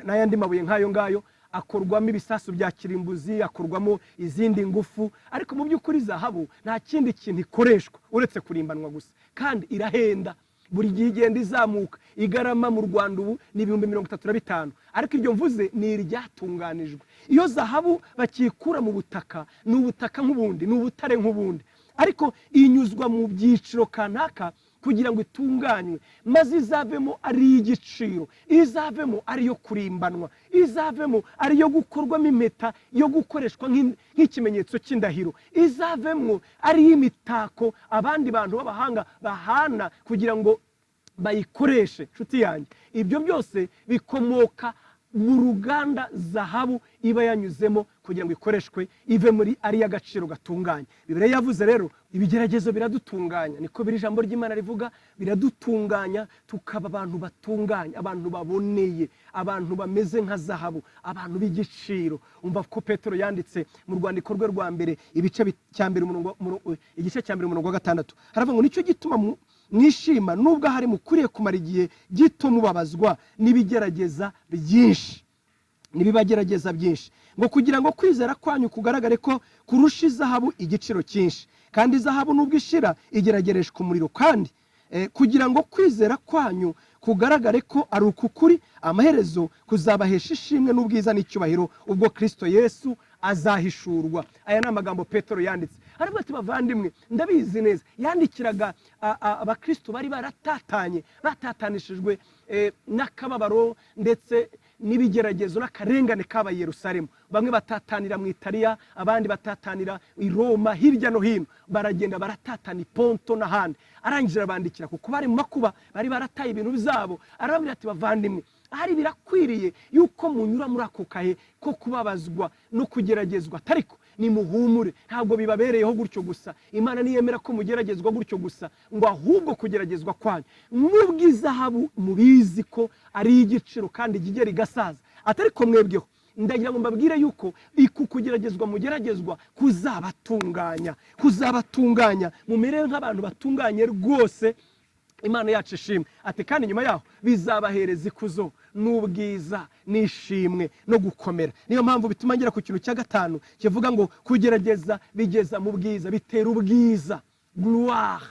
n'ayandi mabuye nk'ayo ngayo akorwamo ibisasu bya kirimbuzi, akorwamo izindi ngufu. Ariko mu by'ukuri zahabu nta kindi kintu ikoreshwa uretse kurimbanwa gusa, kandi irahenda, buri gihe igenda izamuka. Igarama mu Rwanda ubu ni 35,000, ariko iryo mvuze ni iryatunganijwe. Iyo zahabu bakiyikura mu butaka, ni ubutaka nk'ubundi, ni ubutare nk'ubundi, ariko inyuzwa mu byiciro kanaka kugira ngo itunganywe, maze izavemo ari iy'igiciro, izavemo ari iyo kurimbanwa, izavemo ari iyo gukorwamo impeta yo gukoreshwa nk'ikimenyetso cy'indahiro, izavemo ari iy'imitako abandi bantu b'abahanga bahana kugira ngo bayikoreshe. Nshuti yanjye, ibyo byose bikomoka Mu ruganda zahabu iba yanyuzemo kugira ngo ikoreshwe, ive muri ari agaciro gatunganye. Bibiliya yavuze rero, ibigeragezo biradutunganya, niko biri, ijambo ry'Imana rivuga, biradutunganya tukaba abantu batunganye, abantu baboneye, abantu bameze nka zahabu, abantu b'igiciro. Umva ko Petero yanditse mu rwandiko rwe rwa mbere, ibice cya mbere umurongo igice cya mbere umurongo wa 6, haravuga ngo: "Nicyo gituma mwishima nubwo ahari mukwiriye kumara igihe gito mubabazwa n'ibigerageza byinshi, n'ibibagerageza byinshi, ngo kugira ngo kwizera kwanyu kugaragare ko kurusha izahabu igiciro cyinshi, kandi izahabu nubwo ishira igeragereshwa umuriro, kandi kugira ngo kwizera kwanyu kugaragare ko ari ukukuri, amaherezo kuzabahesha ishimwe n'ubwiza n'icyubahiro ubwo Kristo Yesu azahishurwa." Aya ni amagambo Petero yanditse. Aravuga ati: "Bavandimwe, ndabizi neza." Yandikiraga abakristo bari baratatanye, batatanishijwe n'akababaro ndetse n'ibigeragezo n'akarengane kabaye i Yerusalemu. Bamwe batatanira mu Italiya, abandi batatanira i Roma, hirya no hino baragenda baratatana, i Ponto n'ahandi. Arangije arabandikira kuko bari mu makuba, bari barataye ibintu byabo. Arababwira ati: "Bavandimwe, ahari birakwiriye yuko munyura muri ako kahe ko kubabazwa no kugeragezwa, ariko nimuhumure, ntabwo bibabereyeho gutyo gusa. Imana niyemera ko mugeragezwa gutyo gusa, ngo ahubwo kugeragezwa kwanyu, nubwo izahabu mubizi ko ari igiciro kandi igigera igasaza, atari ko mwebweho, ndagira ngo mbabwire yuko iku kugeragezwa mugeragezwa kuzabatunganya, kuzabatunganya mumere nk'abantu batunganye rwose." Imana yacu ishimwe. Ati: "Kandi nyuma yaho bizabahereza ikuzo n'ubwiza n'ishimwe no gukomera." Niyo mpamvu bituma ngera ku kintu cya gatanu kivuga ngo kugerageza bigeza mu bwiza, bitera ubwiza, gloire.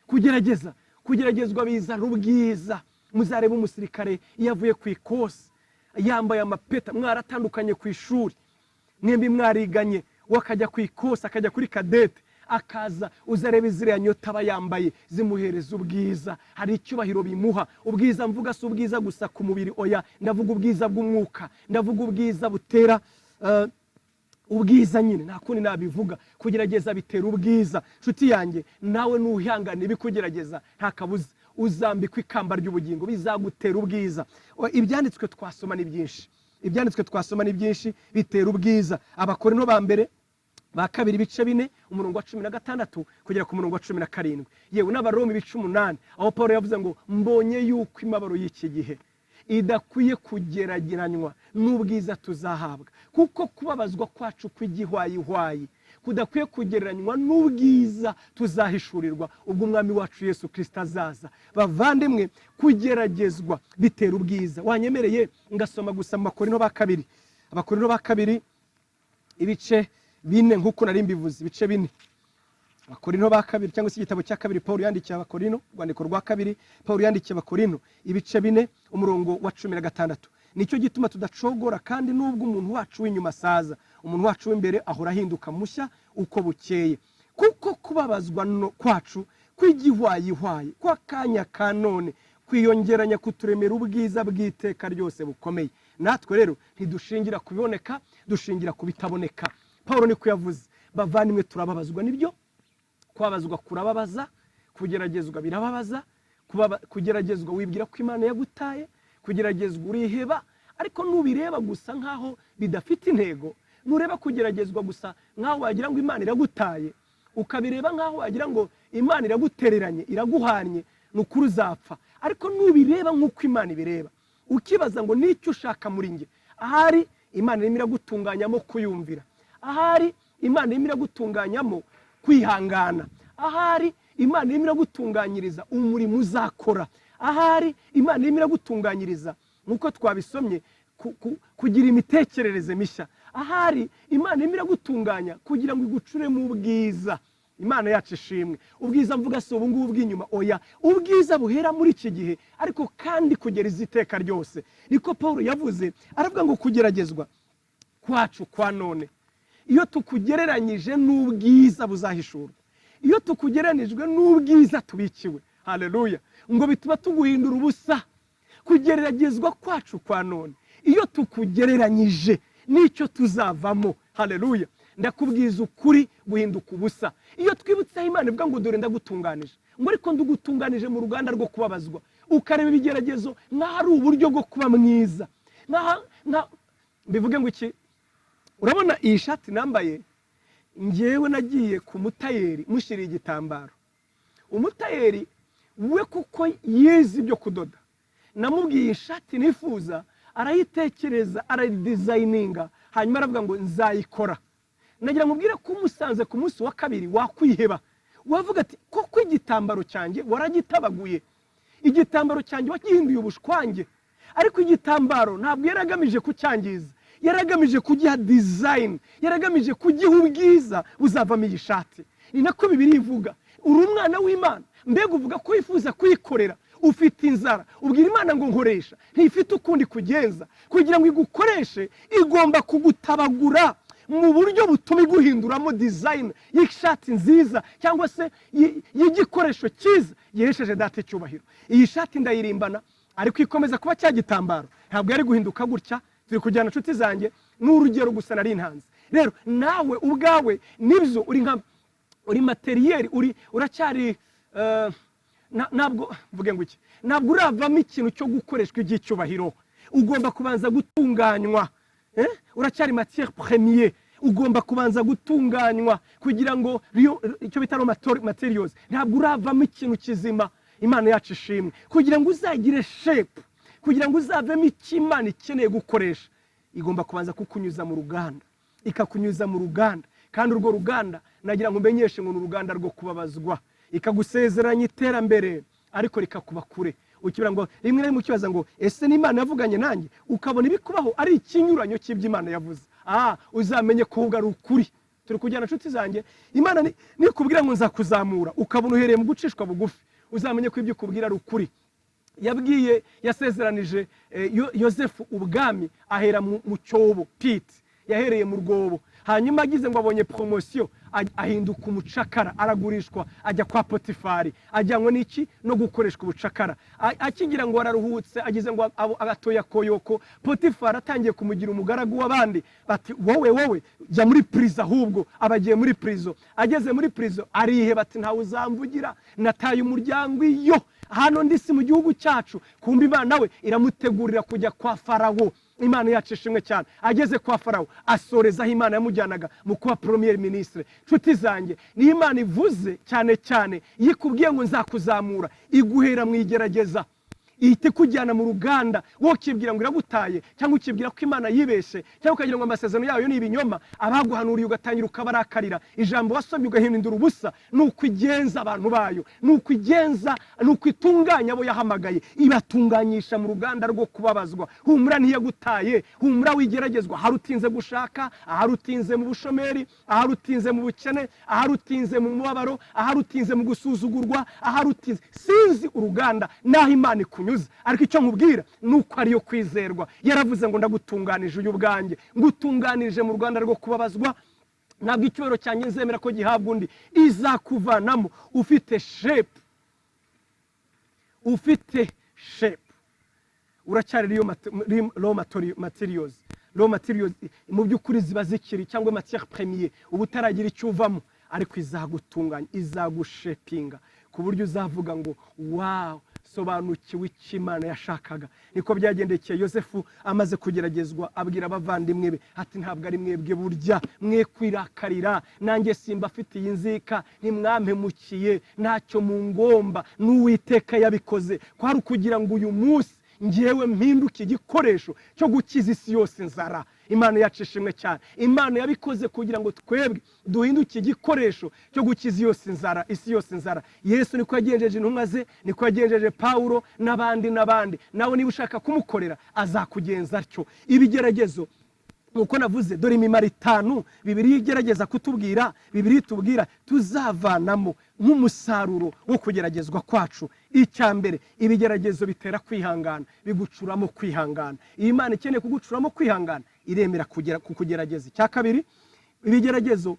Kugerageza, kugeragezwa bizana ubwiza. Muzarebe umusirikare iyo avuye ku ikosi yambaye amapeta, mwaratandukanye ku ishuri, mwembi mwariganye, we akajya ku ikosi, akajya kuri kadete, akaza, uzarebe ziriya nyota aba yambaye zimuhereza ubwiza. Hari icyubahiro bimuha. Ubwiza mvuga si ubwiza gusa ku mubiri, oya, ndavuga ubwiza bw'umwuka, ndavuga ubwiza butera ubwiza nyine, nta kundi nabivuga. Kugerageza bitera ubwiza. Nshuti yanjye, nawe nuhangana ibikugerageza, nta kabuza uzambikwa ikamba ry'ubugingo, bizagutera ubwiza. Ibyanditswe twasoma ni byinshi, ibyanditswe twasoma ni byinshi, bitera ubwiza. Abakorinto ba mbere, ba kabiri, ibice 4 umurongo wa 16 kugera ku murongo wa 17, yewe n'Abaroma ibice 8, aho Paul yavuze ngo: "Mbonye yuko imibabaro y'iki gihe idakwiye kugeragiranywa n'ubwiza tuzahabwa, kuko kubabazwa kwacu kw'igihwayihwayi kudakwiye kugereranywa n'ubwiza tuzahishurirwa ubwo Umwami wacu Yesu Kirisito azaza." Bavandimwe, kugeragezwa bitera ubwiza. Wanyemereye ngasoma gusa mu Bakorinto ba kabiri, Abakorinto ba kabiri ibice 4, nk'uko nari mbivuze, ibice 4, Abakorinto ba kabiri, cyangwa se igitabo cya kabiri Paul yandikiye Abakorinto, urwandiko rwa kabiri Paul yandikiye Abakorinto, ibice 4 umurongo wa 16: "Nicyo gituma tudacogora, kandi nubwo umuntu wacu w'inyuma asaza, umuntu wacu w'imbere ahora ahinduka mushya uko bukeye. Kuko kubabazwa kwacu kw'igihwayihwayi kw'akanya ka none kwiyongeranya kuturemera ubwiza bw'iteka ryose bukomeye. Natwe rero ntidushingira ku biboneka, dushingira ku bitaboneka." Paul niko yavuze. Bavandimwe, turababazwa, nibyo, kubabazwa kurababaza, kugeragezwa birababaza. Kugeragezwa wibwira ko Imana yagutaye, kugeragezwa uriheba. Ariko nubireba gusa nk'aho bidafite intego, nureba kugeragezwa gusa nk'aho wagira ngo Imana iragutaye, ukabireba nk'aho wagira ngo Imana iragutereranye, iraguhannye, ni ukuri uzapfa. Ariko nubireba nk'uko Imana ibireba, ukibaza ngo n'icyo ushaka muri njye, ahari Imana irimo iragutunganyamo kuyumvira, ahari Imana irimo iragutunganyamo kwihangana, ahari Imana irimo iragutunganyiriza umurimo uzakora, ahari Imana irimo iragutunganyiriza, nk'uko twabisomye, kugira imitekerereze mishya, ahari Imana irimo iragutunganya kugira ngo igucure mu bwiza. Imana yacu ishimwe. Ubwiza mvuga si ubu ngubu bw'inyuma, oya, ubwiza buhera muri iki gihe ariko kandi kugera iziteka ryose. Niko Paul yavuze, aravuga ngo kugeragezwa kwacu kwa none, iyo tukugereranyije n'ubwiza buzahishurwa, iyo tukugereranijwe n'ubwiza tubikiwe, haleluya, ngo bituma tuguhindura ubusa. Kugeragezwa kwacu kwa none, iyo tukugereranyije n'icyo tuzavamo, haleluya, ndakubwiza ukuri, guhinduka ubusa. Iyo twibutseho Imana ivuga ngo: "Dore ndagutunganije," ngo ariko ndugutunganije mu ruganda rwo kubabazwa, ukareba ibigeragezo nk'aho ari uburyo bwo kuba mwiza, nk'aho Nka mbivuge ngo iki? Urabona iyi shati nambaye, ngewe nagiye ku mutayeri mushyiriye igitambaro. Umutayeri we, kuko yize ibyo kudoda, namubwiye ishati nifuza, arayitekereza, arayidesigninga, hanyuma aravuga ngo nzayikora. Nagira ngo ubwire ko umusanze ku munsi wa kabiri wakwiheba, wavuga ati: "Koko igitambaro cyanjye waragitabaguye, igitambaro cyanjye wagihinduye ubushwange." Ariko igitambaro ntabwo yari agamije kucyangiza, yari agamije kugiha design, yari agamije kugiha ubwiza buzavamo iyi shati. Ni nako Bibiliya ivuga. Uri umwana w'Imana, mbega uvuga ko wifuza kuyikorera, ufite inzara, ubwira Imana ngo nkoresha. Ntifite ukundi kugenza. Kugira ngo igukoreshe, igomba kugutabagura mu buryo butuma iguhinduramo design y'ishati nziza, cyangwa se y'igikoresho cyiza gihesheje Data icyubahiro. Iyi shati ndayirimbana, ariko ikomeza kuba cya gitambaro, ntabwo yari guhinduka gutya. Turi kujyana, inshuti zanjye? Ni urugero gusa nari ntanze. Rero nawe ubwawe nibyo, uri nka uri matériel, uri uracyari ntabwo mvuge ngo iki, ntabwo uravamo ikintu cyo gukoreshwa iby'icyubahiro. Ugomba kubanza gutunganywa. Uracyari matière première, ugomba kubanza gutunganywa kugira ngo icyo bita raw materials, ntabwo uravamo ikintu kizima. Imana yacu ishimwe. Kugira ngo uzagire shape, kugira ngo uzavemo icyo Imana ikeneye gukoresha, igomba kubanza kukunyuza mu ruganda, ikakunyuza mu ruganda. Kandi urwo ruganda, nagira ngo umenyeshe ngo ni uruganda rwo kubabazwa. Ikagusezeranya iterambere, ariko rikakuba kure. Ukibwira ngo rimwe na rimwe ukibaza ngo: "Ese n'Imana yavuganye nanjye?" Ukabona ibikubaho ari ikinyuranyo cy'ibyo Imana yavuze. Uzamenye ko ahubwo ari ukuri. Turi kujyana, inshuti zanjye? Imana nikubwira ngo nzakuzamura, ukabona uhereye mu gucishwa bugufi, uzamenye ko ibyo ikubwira ari ukuri. Yabwiye, yasezeranije Yosefu ubwami, ahera mu cyobo, pit, yahereye mu rwobo. Hanyuma agize ngo abonye promotion, ahinduka umucakara, aragurishwa, ajya kwa Potifari, ajyanwe n'iki? No gukoreshwa ubucakara. Akigira ngo araruhutse, agize ngo agatoya koyoko, Potifari atangiye kumugira umugaragu w'abandi, bati: "Wowe, wowe jya muri prison." Ahubwo aba agiye muri prison. Ageze muri prison ariheba, ati: "Ntawe uzamvugira, nataye umuryango, iyo hano ndi si mu gihugu cyacu." Kumva Imana we iramutegurira kujya kwa Farawo. Imana yacu ishimwe cyane. Ageze kwa Farawo, asoreza aho Imana yamujyanaga, mu kuba premier ministre. Nshuti zanjye, niyo Imana ivuze, cyane cyane iyo ikubwiye ngo nzakuzamura, iguhera mu igerageza, ihita ikujyana mu ruganda. Wowe ukibwira ngo iragutaye, cyangwa ukibwira ko Imana yibeshe, cyangwa ukagira ngo amasezerano yayo ni ibinyoma, abaguhanuriye ugatangira ukabarakarira, ijambo wasomye ugahindura ubusa. Ni uko igenza abantu bayo, ni uko igenza, ni uko itunganya abo yahamagaye, ibatunganyisha mu ruganda rwo kubabazwa. Humura, ntiyagutaye. Humura, wigeragezwa. Ahari utinze gushaka, ahari utinze mu bushomeri, ahari utinze mu bukene, ahari utinze mu mubabaro, ahari utinze mu gusuzugurwa, ahari utinze, sinzi uruganda n'aho Imana ikunyuza, ariko icyo nkubwira ni uko ariyo kwizerwa. Yaravuze ngo ndagutunganije uyu ubwanjye, ngutunganirije mu ruganda rwo kubabazwa, ntabwo icyubahiro cyanjye nzemera ko gihabwa undi. Izakuvanamo ufite shape, ufite shape. Uracyari raw materials. Raw materials mu by'ukuri ziba zikiri, cyangwa matière première, uba utaragira icyo uvamo, ariko izagutunganya, izagushapinga ku buryo uzavuga ngo: "Wow, sobanukiwe icyo Imana yashakaga." Niko byagendekeye Yosefu. Amaze kugeragezwa, abwira abavandimwe be ati: "Ntabwo ari mwebwe burya, mwe kwirakarira, nanjye simba afitiye inzika, ntimwampemukiye, ntacyo mungomba, n'Uwiteka yabikoze kwari ukugira ngo uyu munsi ngewe mpinduke igikoresho cyo gukiza isi yose inzara." Imana yacu ishimwe cyane. Imana yabikoze kugira ngo twebwe duhinduke igikoresho cyo gukiza yose inzara, isi yose inzara. Yesu niko yagenjeje intumwa ze, niko yagenjeje Pawulo n'abandi n'abandi. Nawe niba ushaka kumukorera, azakugenza atyo. Ibigeragezo, nk'uko navuze, dore imimaro itanu Bibiliya igerageza kutubwira, Bibiliya itubwira tuzavanamo nk'umusaruro wo kugeragezwa kwacu. Icya mbere, ibigeragezo bitera kwihangana, bigucuramo kwihangana. Iyo Imana ikeneye kugucuramo kwihangana, iremera kukugerageza. Icya kabiri, ibigeragezo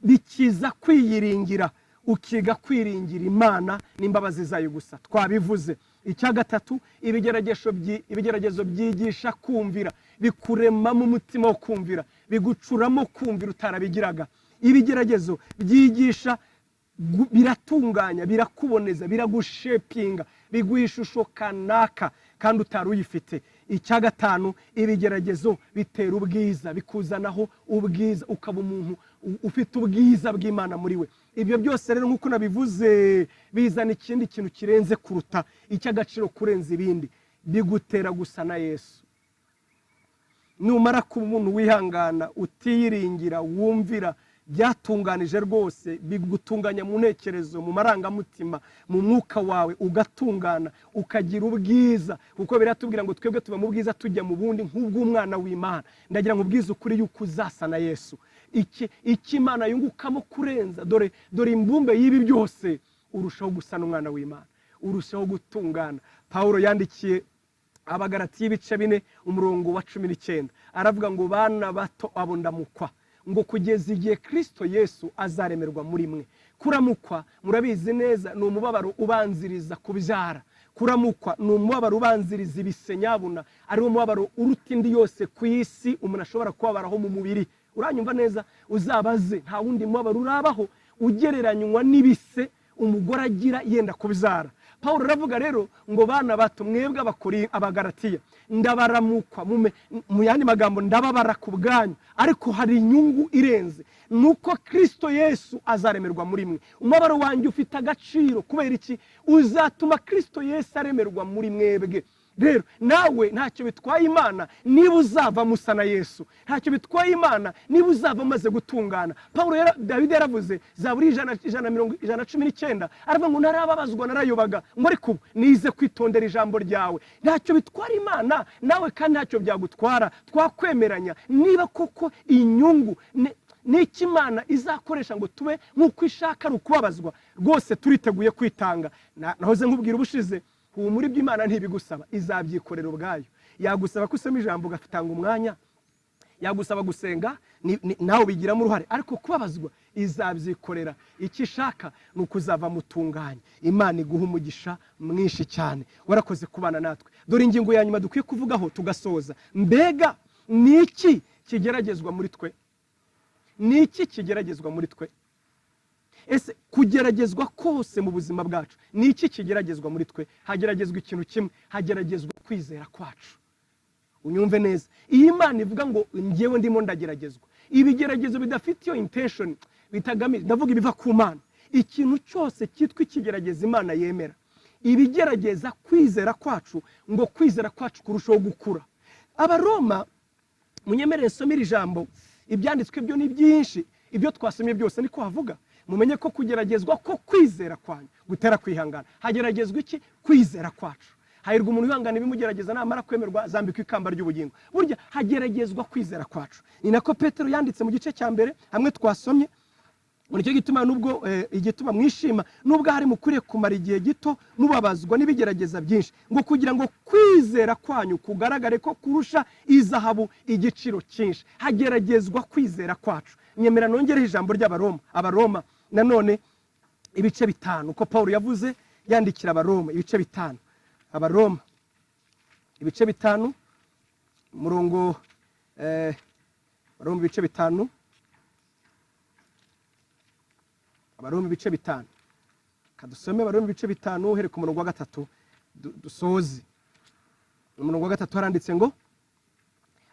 bikiza kwiyiringira, ukiga kwiringira Imana n'imbabazi zayo gusa, twabivuze. Icya gatatu, ibigeragezo byigisha kumvira, bikuremamo umutima wo kumvira, bigucuramo kumvira utarabigiraga. Ibigeragezo byigisha, biratunganya, birakuboneza, biragushapinga, biguha ishusho kanaka kandi utari uyifite. Icya gatanu, ibigeragezo bitera ubwiza, bikuzanaho ubwiza, ukaba umuntu ufite ubwiza bw'Imana muri we. Ibyo byose rero, nk'uko nabivuze, bizana ikindi kintu kirenze kuruta icy'agaciro kurenza ibindi: bigutera gusa na Yesu. Numara kuba umuntu wihangana, utiyiringira, wumvira, byatunganije rwose, bigutunganya mu ntekerezo, mu marangamutima, mu mwuka wawe, ugatungana, ukagira ubwiza, kuko biratubwira ngo twebwe tuba mu bwiza tujya mu bundi nk'ubw'umwana w'Imana. Ndagira ngo ubwize ukuri yuko uzasa na Yesu. Iki icyo Imana yungukamo kurenza, dore dore imbumbe y'ibi byose: urushaho gusa n'umwana w'Imana, urushaho gutungana. Pawulo yandikiye Abagaratiya ibice 4, umurongo wa 19, aravuga ngo: "Bana bato, abo ndamukwa ngo kugeza igihe Kirisito Yesu azaremerwa muri mwe." Kuramukwa, murabizi neza, ni umubabaro ubanziriza kubyara. Kuramukwa ni umubabaro ubanziriza ibise nyabuna, ariwo mubabaro uruta indi yose ku isi umuntu ashobora kubabaraho mu mubiri. Uranyumva neza? Uzabaze, nta wundi mubabaro urabaho ugereranywa n'ibise umugore agira yenda kubyara. Paul aravuga rero ngo: "Bana bato, mwebwe abakori Abagaratiya, ndabaramukwa." Mu yandi magambo, ndababara ku bwanyu, ariko hari inyungu irenze, ni uko Kirisito Yesu azaremerwa muri mwe. Umubabaro wanjye ufite agaciro. Kubera iki? Uzatuma Kirisito Yesu aremerwa muri mwebwe. Rero nawe ntacyo bitwaye Imana niba uzava musa na Yesu, ntacyo bitwaye Imana niba uzava umaze gutungana. Paul Dawidi yaravuze, Zaburi 119, aravuga ngo: "Narababazwa, narayobaga," ngo: "ariko ubu nize kwitondera ijambo ryawe." Ntacyo bitwara Imana, nawe kandi ntacyo byagutwara. Twakwemeranya niba koko inyungu n'icyo Imana izakoresha ngo tube nk'uko ishaka ari ukubabazwa, rwose turiteguye kwitanga. Nahoze nkubwira ubushize, humura, ibyo Imana ntibigusaba, izabyikorera ubwayo. Yagusaba ko usoma ijambo ugatanga umwanya, yagusaba gusenga, nawe ubigiramo uruhare, ariko kubabazwa izabyikorera. Icyo ishaka ni ukuzava mutunganye. Imana iguha umugisha mwinshi cyane, warakoze kubana natwe. Dore ingingo ya nyuma dukwiye kuvugaho tugasoza. Mbega ni iki kigeragezwa muri twe? Ni iki kigeragezwa muri twe? Ese kugeragezwa kose mu buzima bwacu, ni iki kigeragezwa muri twe? Hageragezwa ikintu kimwe: hageragezwa kwizera kwacu. Unyumve neza, iyo Imana ivuga ngo ngewe ndimo ndageragezwa, ibigeragezo bidafite iyo intention, bitagamije, ndavuga ibiva ku Mana, ikintu cyose cyitwa ikigeragezo Imana yemera, ibigerageza kwizera kwacu ngo kwizera kwacu kurushaho gukura. Abaroma, munyemerere nsome iri jambo, ibyanditswe byo ni byinshi, ibyo twasomye byose niko havuga: "Mumenye ko kugeragezwa ko kwizera kwanyu gutera kwihangana." Hageragezwa iki? Kwizera kwacu. "Hahirwa umuntu wihangana ibimugerageza, namara kwemerwa azambikwa ikamba ry'ubugingo." Burya hageragezwa kwizera kwacu. Ni nako Petero yanditse mu gice cya mbere hamwe twasomye ngo: "Nicyo gituma nubwo igituma mwishima, nubwo hari mukwiriye kumara igihe gito mubabazwa n'ibigerageza byinshi, ngo kugira ngo kwizera kwanyu kugaragare ko kurusha izahabu igiciro cyinshi." Hageragezwa kwizera kwacu. Nyemera nongereho ijambo ry'Abaroma. Abaroma nanone ibice 5, uko Paul yavuze yandikira Abaroma ibice 5. Abaroma ibice 5, umurongo Abaroma ibice 5, Abaroma ibice 5, kadusome Abaroma ibice 5 uhereye ku murongo wa 3, dusoze. Umurongo wa 3 haranditse ngo: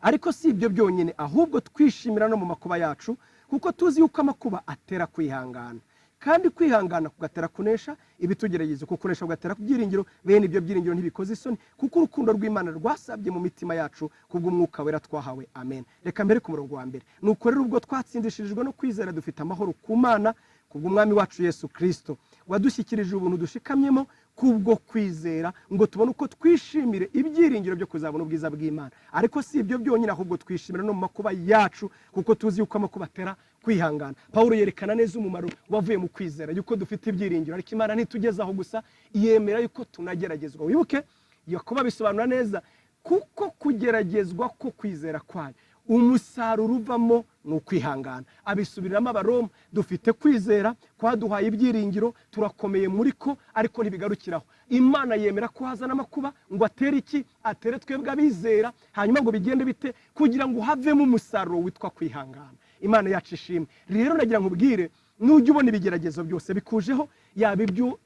"Ariko si ibyo byonyine, ahubwo twishimira no mu makuba yacu, kuko tuzi yuko amakuba atera kwihangana, kandi kwihangana kugatera kunesha ibitugerageza, kuko kunesha kugatera ku byiringiro. Bene ibyo byiringiro ntibikoze isoni, kuko urukundo rw'Imana rwasabye mu mitima yacu kubw'Umwuka Wera twahawe." Amen. Reka mbere ku murongo wa 1: "Nuko rero ubwo twatsindishirijwe no kwizera, dufite amahoro ku Mana kubw'Umwami wacu Yesu Kirisito, wadushyikirije ubuntu dushikamyemo kubwo kwizera, ngo tubone uko twishimire ibyiringiro byo kuzabona ubwiza bw'Imana. Ariko si ibyo byonyine, ahubwo twishimira no mu makuba yacu, kuko tuzi yuko amakuba atera kwihangana." Pawulo yerekana neza umumaro wavuye mu kwizera, yuko dufite ibyiringiro. Ariko Imana ntitugezaho gusa, yemera yuko tunageragezwa. Wibuke Yakobo abisobanura neza: "Kuko kugeragezwa ko kwizera kwayo, umusaruro uvamo ni ukwihangana." Abisubiriramo Abaroma: dufite kwizera kwaduhaye ibyiringiro, turakomeye muri ko, ariko ntibigarukiraho. Imana yemera ko hazana amakuba ngo atere iki? Atere twebwe abizera. Hanyuma ngo bigende bite? Kugira ngo havemo umusaruro witwa kwihangana. Imana yacu ishimwe. Rero nagira nkubwire, nujya ubona ibigeragezo byose bikujeho, yaba ibyo,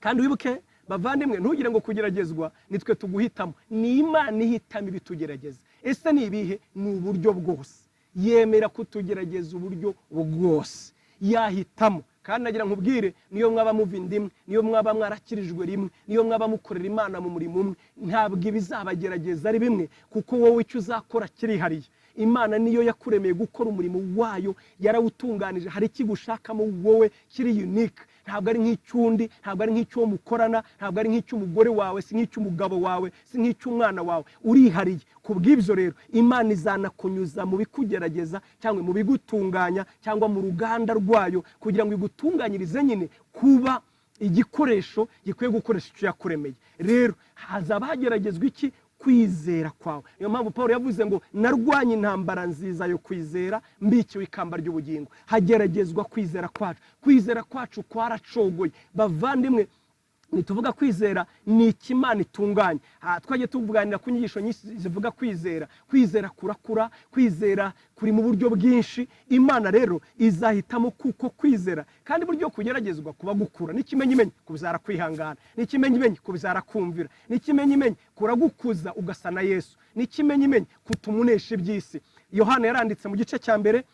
kandi wibuke Bavandimwe, ntugire ngo kugeragezwa nitwe tuguhitamo, ni Imana ihitamo ibitugerageza. Ese ni ibihe? Ni uburyo bwose yemera kutugerageza, uburyo bwose yahitamo. Kandi nagira nkubwire, niyo mwaba muva inda imwe, niyo mwaba mwarakirijwe rimwe, niyo mwaba mukorera Imana mu murimo umwe, ntabwo ibizabagerageza ari bimwe, kuko wowe icyo uzakora kirihariye. Imana niyo yakuremeye gukora umurimo wayo, yarawutunganije. Hari ikigushakamo wowe kiri unique. Ntabwo ari nk'icy'undi, ntabwo ari nk'icy'uwo mukorana, ntabwo ari nk'icy'umugore wawe, si nk'icy'umugabo wawe, si nk'icy'umwana wawe. Urihariye. Ku bw'ibyo rero, Imana izanakunyuza mu bikugerageza cyangwa mu bigutunganya cyangwa mu ruganda rwayo, kugira ngo igutunganyirize nyine kuba igikoresho gikwiye gukoresha icyo yakuremeye. Rero hazaba hageragezwa iki? Kwizera kwawe. Niyo mpamvu Paul yavuze ngo: "Narwanye intambara nziza yo kwizera, mbikiwe ikamba ry'ubugingo." Hageragezwa kwizera kwacu. Kwizera kwacu kwaracogoye. Bavandimwe, nituvuga kwizera, ni ikimana itunganye. Twagiye tuvuganira ku nyigisho nyinshi zivuga kwizera. Kwizera kurakura, kwizera kuri mu buryo bwinshi. Imana rero izahitamo kuko kwizera, kandi buryo kugeragezwa kuba gukura, n'ikimenyimenyi kubyara kwihangana, n'ikimenyimenyi kubyara kumvira, n'ikimenyimenyi kuragukuza ugasa na Yesu, n'ikimenyimenyi kutumunesha iby'isi. Yohana yaranditse mu gice cya mbere,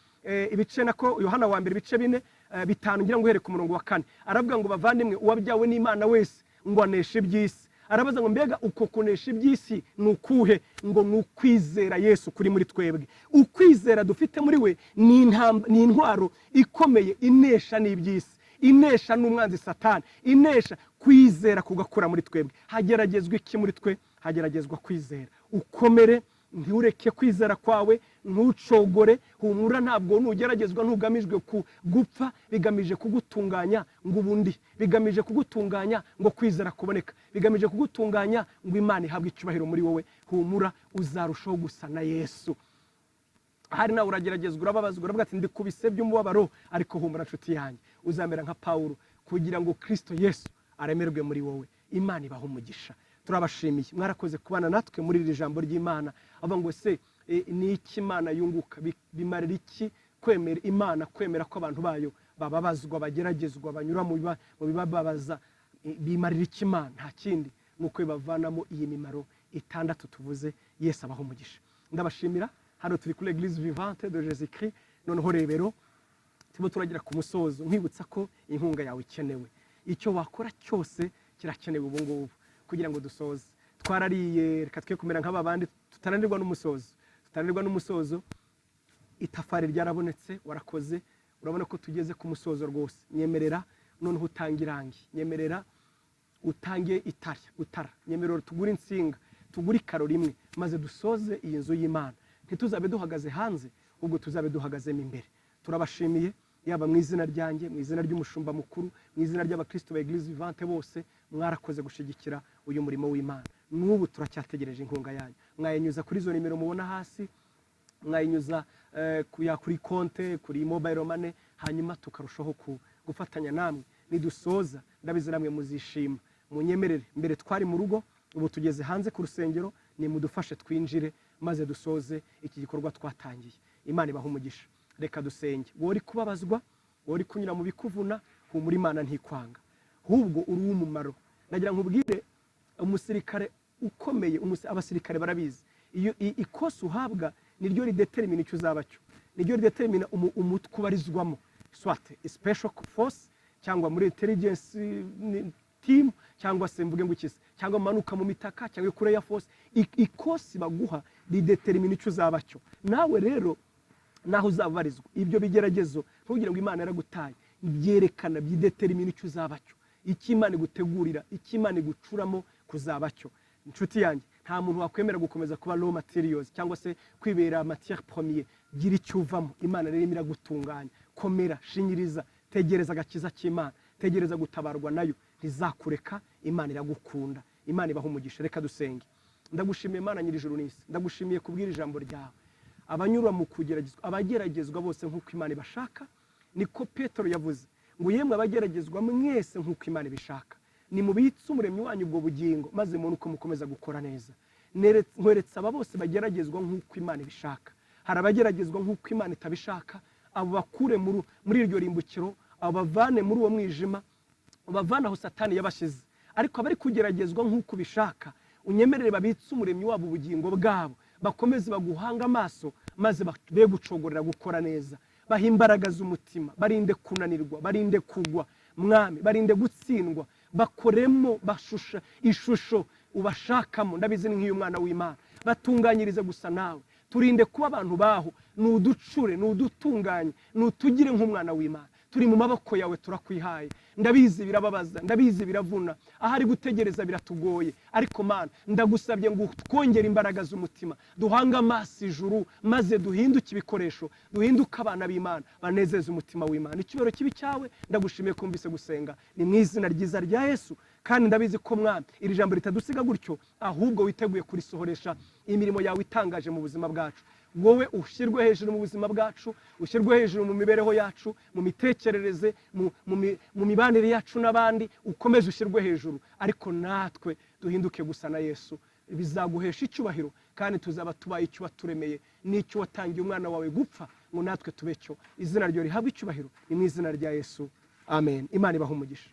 ibice, nako Yohana wa mbere, ibice 4, 5, ngira ngo uhere ku murongo wa 4, aravuga ngo: "Bavandimwe, uwabyawe n'Imana wese ngo aneshe iby'isi." Arabaza ngo: "Mbega uko kunesha iby'isi ni ukuhe?" Ngo ni ukwizera Yesu kuri muri twebwe. Ukwizera dufite muri we ni intwaro ikomeye inesha n'iby'isi, inesha n'umwanzi Satani, inesha. Kwizera kugakura muri twebwe. Hageragezwa iki muri twe? Hageragezwa kwizera. Ukomere, ntureke kwizera kwawe, ntucogore. Humura, ntabwo nugeragezwa ntugamijwe gupfa, bigamije kugutunganya ngo ubundi, bigamije kugutunganya ngo kwizera kuboneka, bigamije kugutunganya ngo Imana ihabwe icyubahiro muri wowe. Humura, uzarushaho gusa na Yesu. Ahari nawe urageragezwa, urababazwa, uravuga ati: "Ndikubise by'umubabaro." Ariko humura nshuti yanjye, uzamera nka Pawulo, kugira ngo Kristo Yesu aremerwe muri wowe. Imana ibahe umugisha. Turabashimiye, mwarakoze kubana natwe muri iri jambo ry'Imana. Avuga ngo: "Se ni iki Imana yunguka? Bimarira iki kwemera Imana, kwemera ko abantu bayo bababazwa, bageragezwa, banyura mu bibababaza? Bimarira iki Imana?" Nta kindi, ni uko bibavanamo iyi mimaro itandatu tuvuze. Yesu abaho umugisha. Ndabashimira. Hano turi kuri Eglise Vivante de Jésus Christ, noneho Rebero. Turimo turagera ku musozo. Nkwibutsa ko inkunga yawe ikenewe. Icyo wakora cyose kirakenewe ubu ngubu kugira ngo dusoze. Twarariye, reka twe kumera nk'aba bandi tutananirwa n'umusozo, tutananirwa n'umusozo. Itafari ryarabonetse, warakoze. Urabona ko tugeze ku musozo rwose. Nyemerera noneho utange irangi, nyemerera utange itara utara, nyemerera tugure insinga, tugure ikaro rimwe, maze dusoze iyi nzu y'Imana. Ntituzabe duhagaze hanze, ahubwo tuzabe duhagazemo imbere. Turabashimiye, yaba mu izina ryanjye, mu izina ry'umushumba mukuru, mu izina ry'abakristo ba Eglise Vivante bose. Mwarakoze gushyigikira uyu murimo w'Imana. N'ubu turacyategereje inkunga yanyu. Mwayinyuza kuri izo nimero mubona hasi, mwayinyuza kuri konte, kuri mobile money, hanyuma tukarushaho gufatanya namwe. Nidusoza, ndabizi namwe muzishima. Munyemerere, mbere twari mu rugo, ubu tugeze hanze ku rusengero. Nimudufashe twinjire, maze dusoze iki gikorwa twatangiye. Imana ibaha umugisha. Reka dusenge. Wowe uri kubabazwa, wowe uri kunyura mu bikuvuna, humura, Imana ntikwanga, ahubwo uri uw'umumaro. Nagira nkubwire, umusirikare ukomeye, abasirikare barabizi, iyo ikosi uhabwa niryo ridetermina icyo uzaba cyo, niryo ridetermina umutwe ubarizwamo, soit special force cyangwa muri intelligence team, cyangwa se mvuge ngo ikise, cyangwa manuka mu mitaka, cyangwa kuri air force. Ikosi baguha ridetermina icyo uzaba cyo. Nawe rero, naho uzabarizwa, ibyo bigeragezo, ntugire ngo Imana yaragutaye. Byerekana, byidetermina icyo uzaba cyo, icyo Imana igutegurira, icyo Imana igucuramo kuzaba cyo. Inshuti yanjye, nta muntu wakwemera gukomeza kuba raw materials cyangwa se kwibera matière première. Gira icyo uvamo. Imana rero irimo iragutunganya. Komera, shinyiriza, tegereza agakiza k'Imana, tegereza gutabarwa nayo. Ntizakureka, Imana iragukunda. Imana ibaha umugisha. Reka dusenge. Ndagushimiye, Imana nyir'ijuru n'isi. Ndagushimiye kubwira ijambo ryawe. Abanyura mu kugeragezwa, abageragezwa bose nk'uko Imana ibashaka, niko Petero yavuze ngo: "Yemwe abageragezwa mwese nk'uko Imana ibishaka, nimubitse Umuremyi wanyu ubwo bugingo, maze mubone uko mukomeza gukora neza." Nkweretse aba bose bageragezwa nk'uko Imana ibishaka. Hari abageragezwa nk'uko Imana itabishaka. Abo bakure muri iryo rimbukiro, abo bavane muri uwo mwijima, ubavane aho Satani yabashyize. Ariko abari kugeragezwa nk'uko ubishaka, unyemerere babitse Umuremyi wabo ubugingo bwabo, bakomeze baguhanga amaso, maze be gucogorera gukora neza. Baha imbaraga z'umutima, barinde kunanirwa, barinde kugwa, Mwami, barinde gutsindwa. Bakoremo, bashusha ishusho ubashakamo. Ndabizi ni nk'iy'umwana w'Imana. Batunganyirize gusa nawe. Turinde kuba abantu baho, nuducure, nudutunganye, nutugire nk'umwana w'Imana. Turi mu maboko yawe, turakwihaye. Ndabizi birababaza, ndabizi biravuna, ahari gutegereza biratugoye, ariko Mana, ndagusabye ngo twongere imbaraga z'umutima, duhange amaso ijuru, maze duhinduke ibikoresho, duhinduke abana b'Imana banezeze umutima w'Imana. Icyubahiro kibe icyawe. Ndagushimiye kumvise gusenga, ni mu izina ryiza rya Yesu. Kandi ndabizi ko, Mwami, iri jambo ritadusiga gutyo, ahubwo witeguye kurisohoresha imirimo yawe itangaje mu buzima bwacu. Wowe ushyirwe hejuru mu buzima bwacu, ushyirwe hejuru mu mibereho yacu, mu mitekerereze, mu mibanire yacu n'abandi. Ukomeze ushyirwe hejuru, ariko natwe duhinduke gusa na Yesu. Bizaguhesha icyubahiro, kandi tuzaba tubaye icyo waturemeye n'icyo watangiye umwana wawe gupfa ngo natwe tube cyo. Izina ryo rihabwe icyubahiro. Ni mu izina rya Yesu, amen. Imana ibaha umugisha.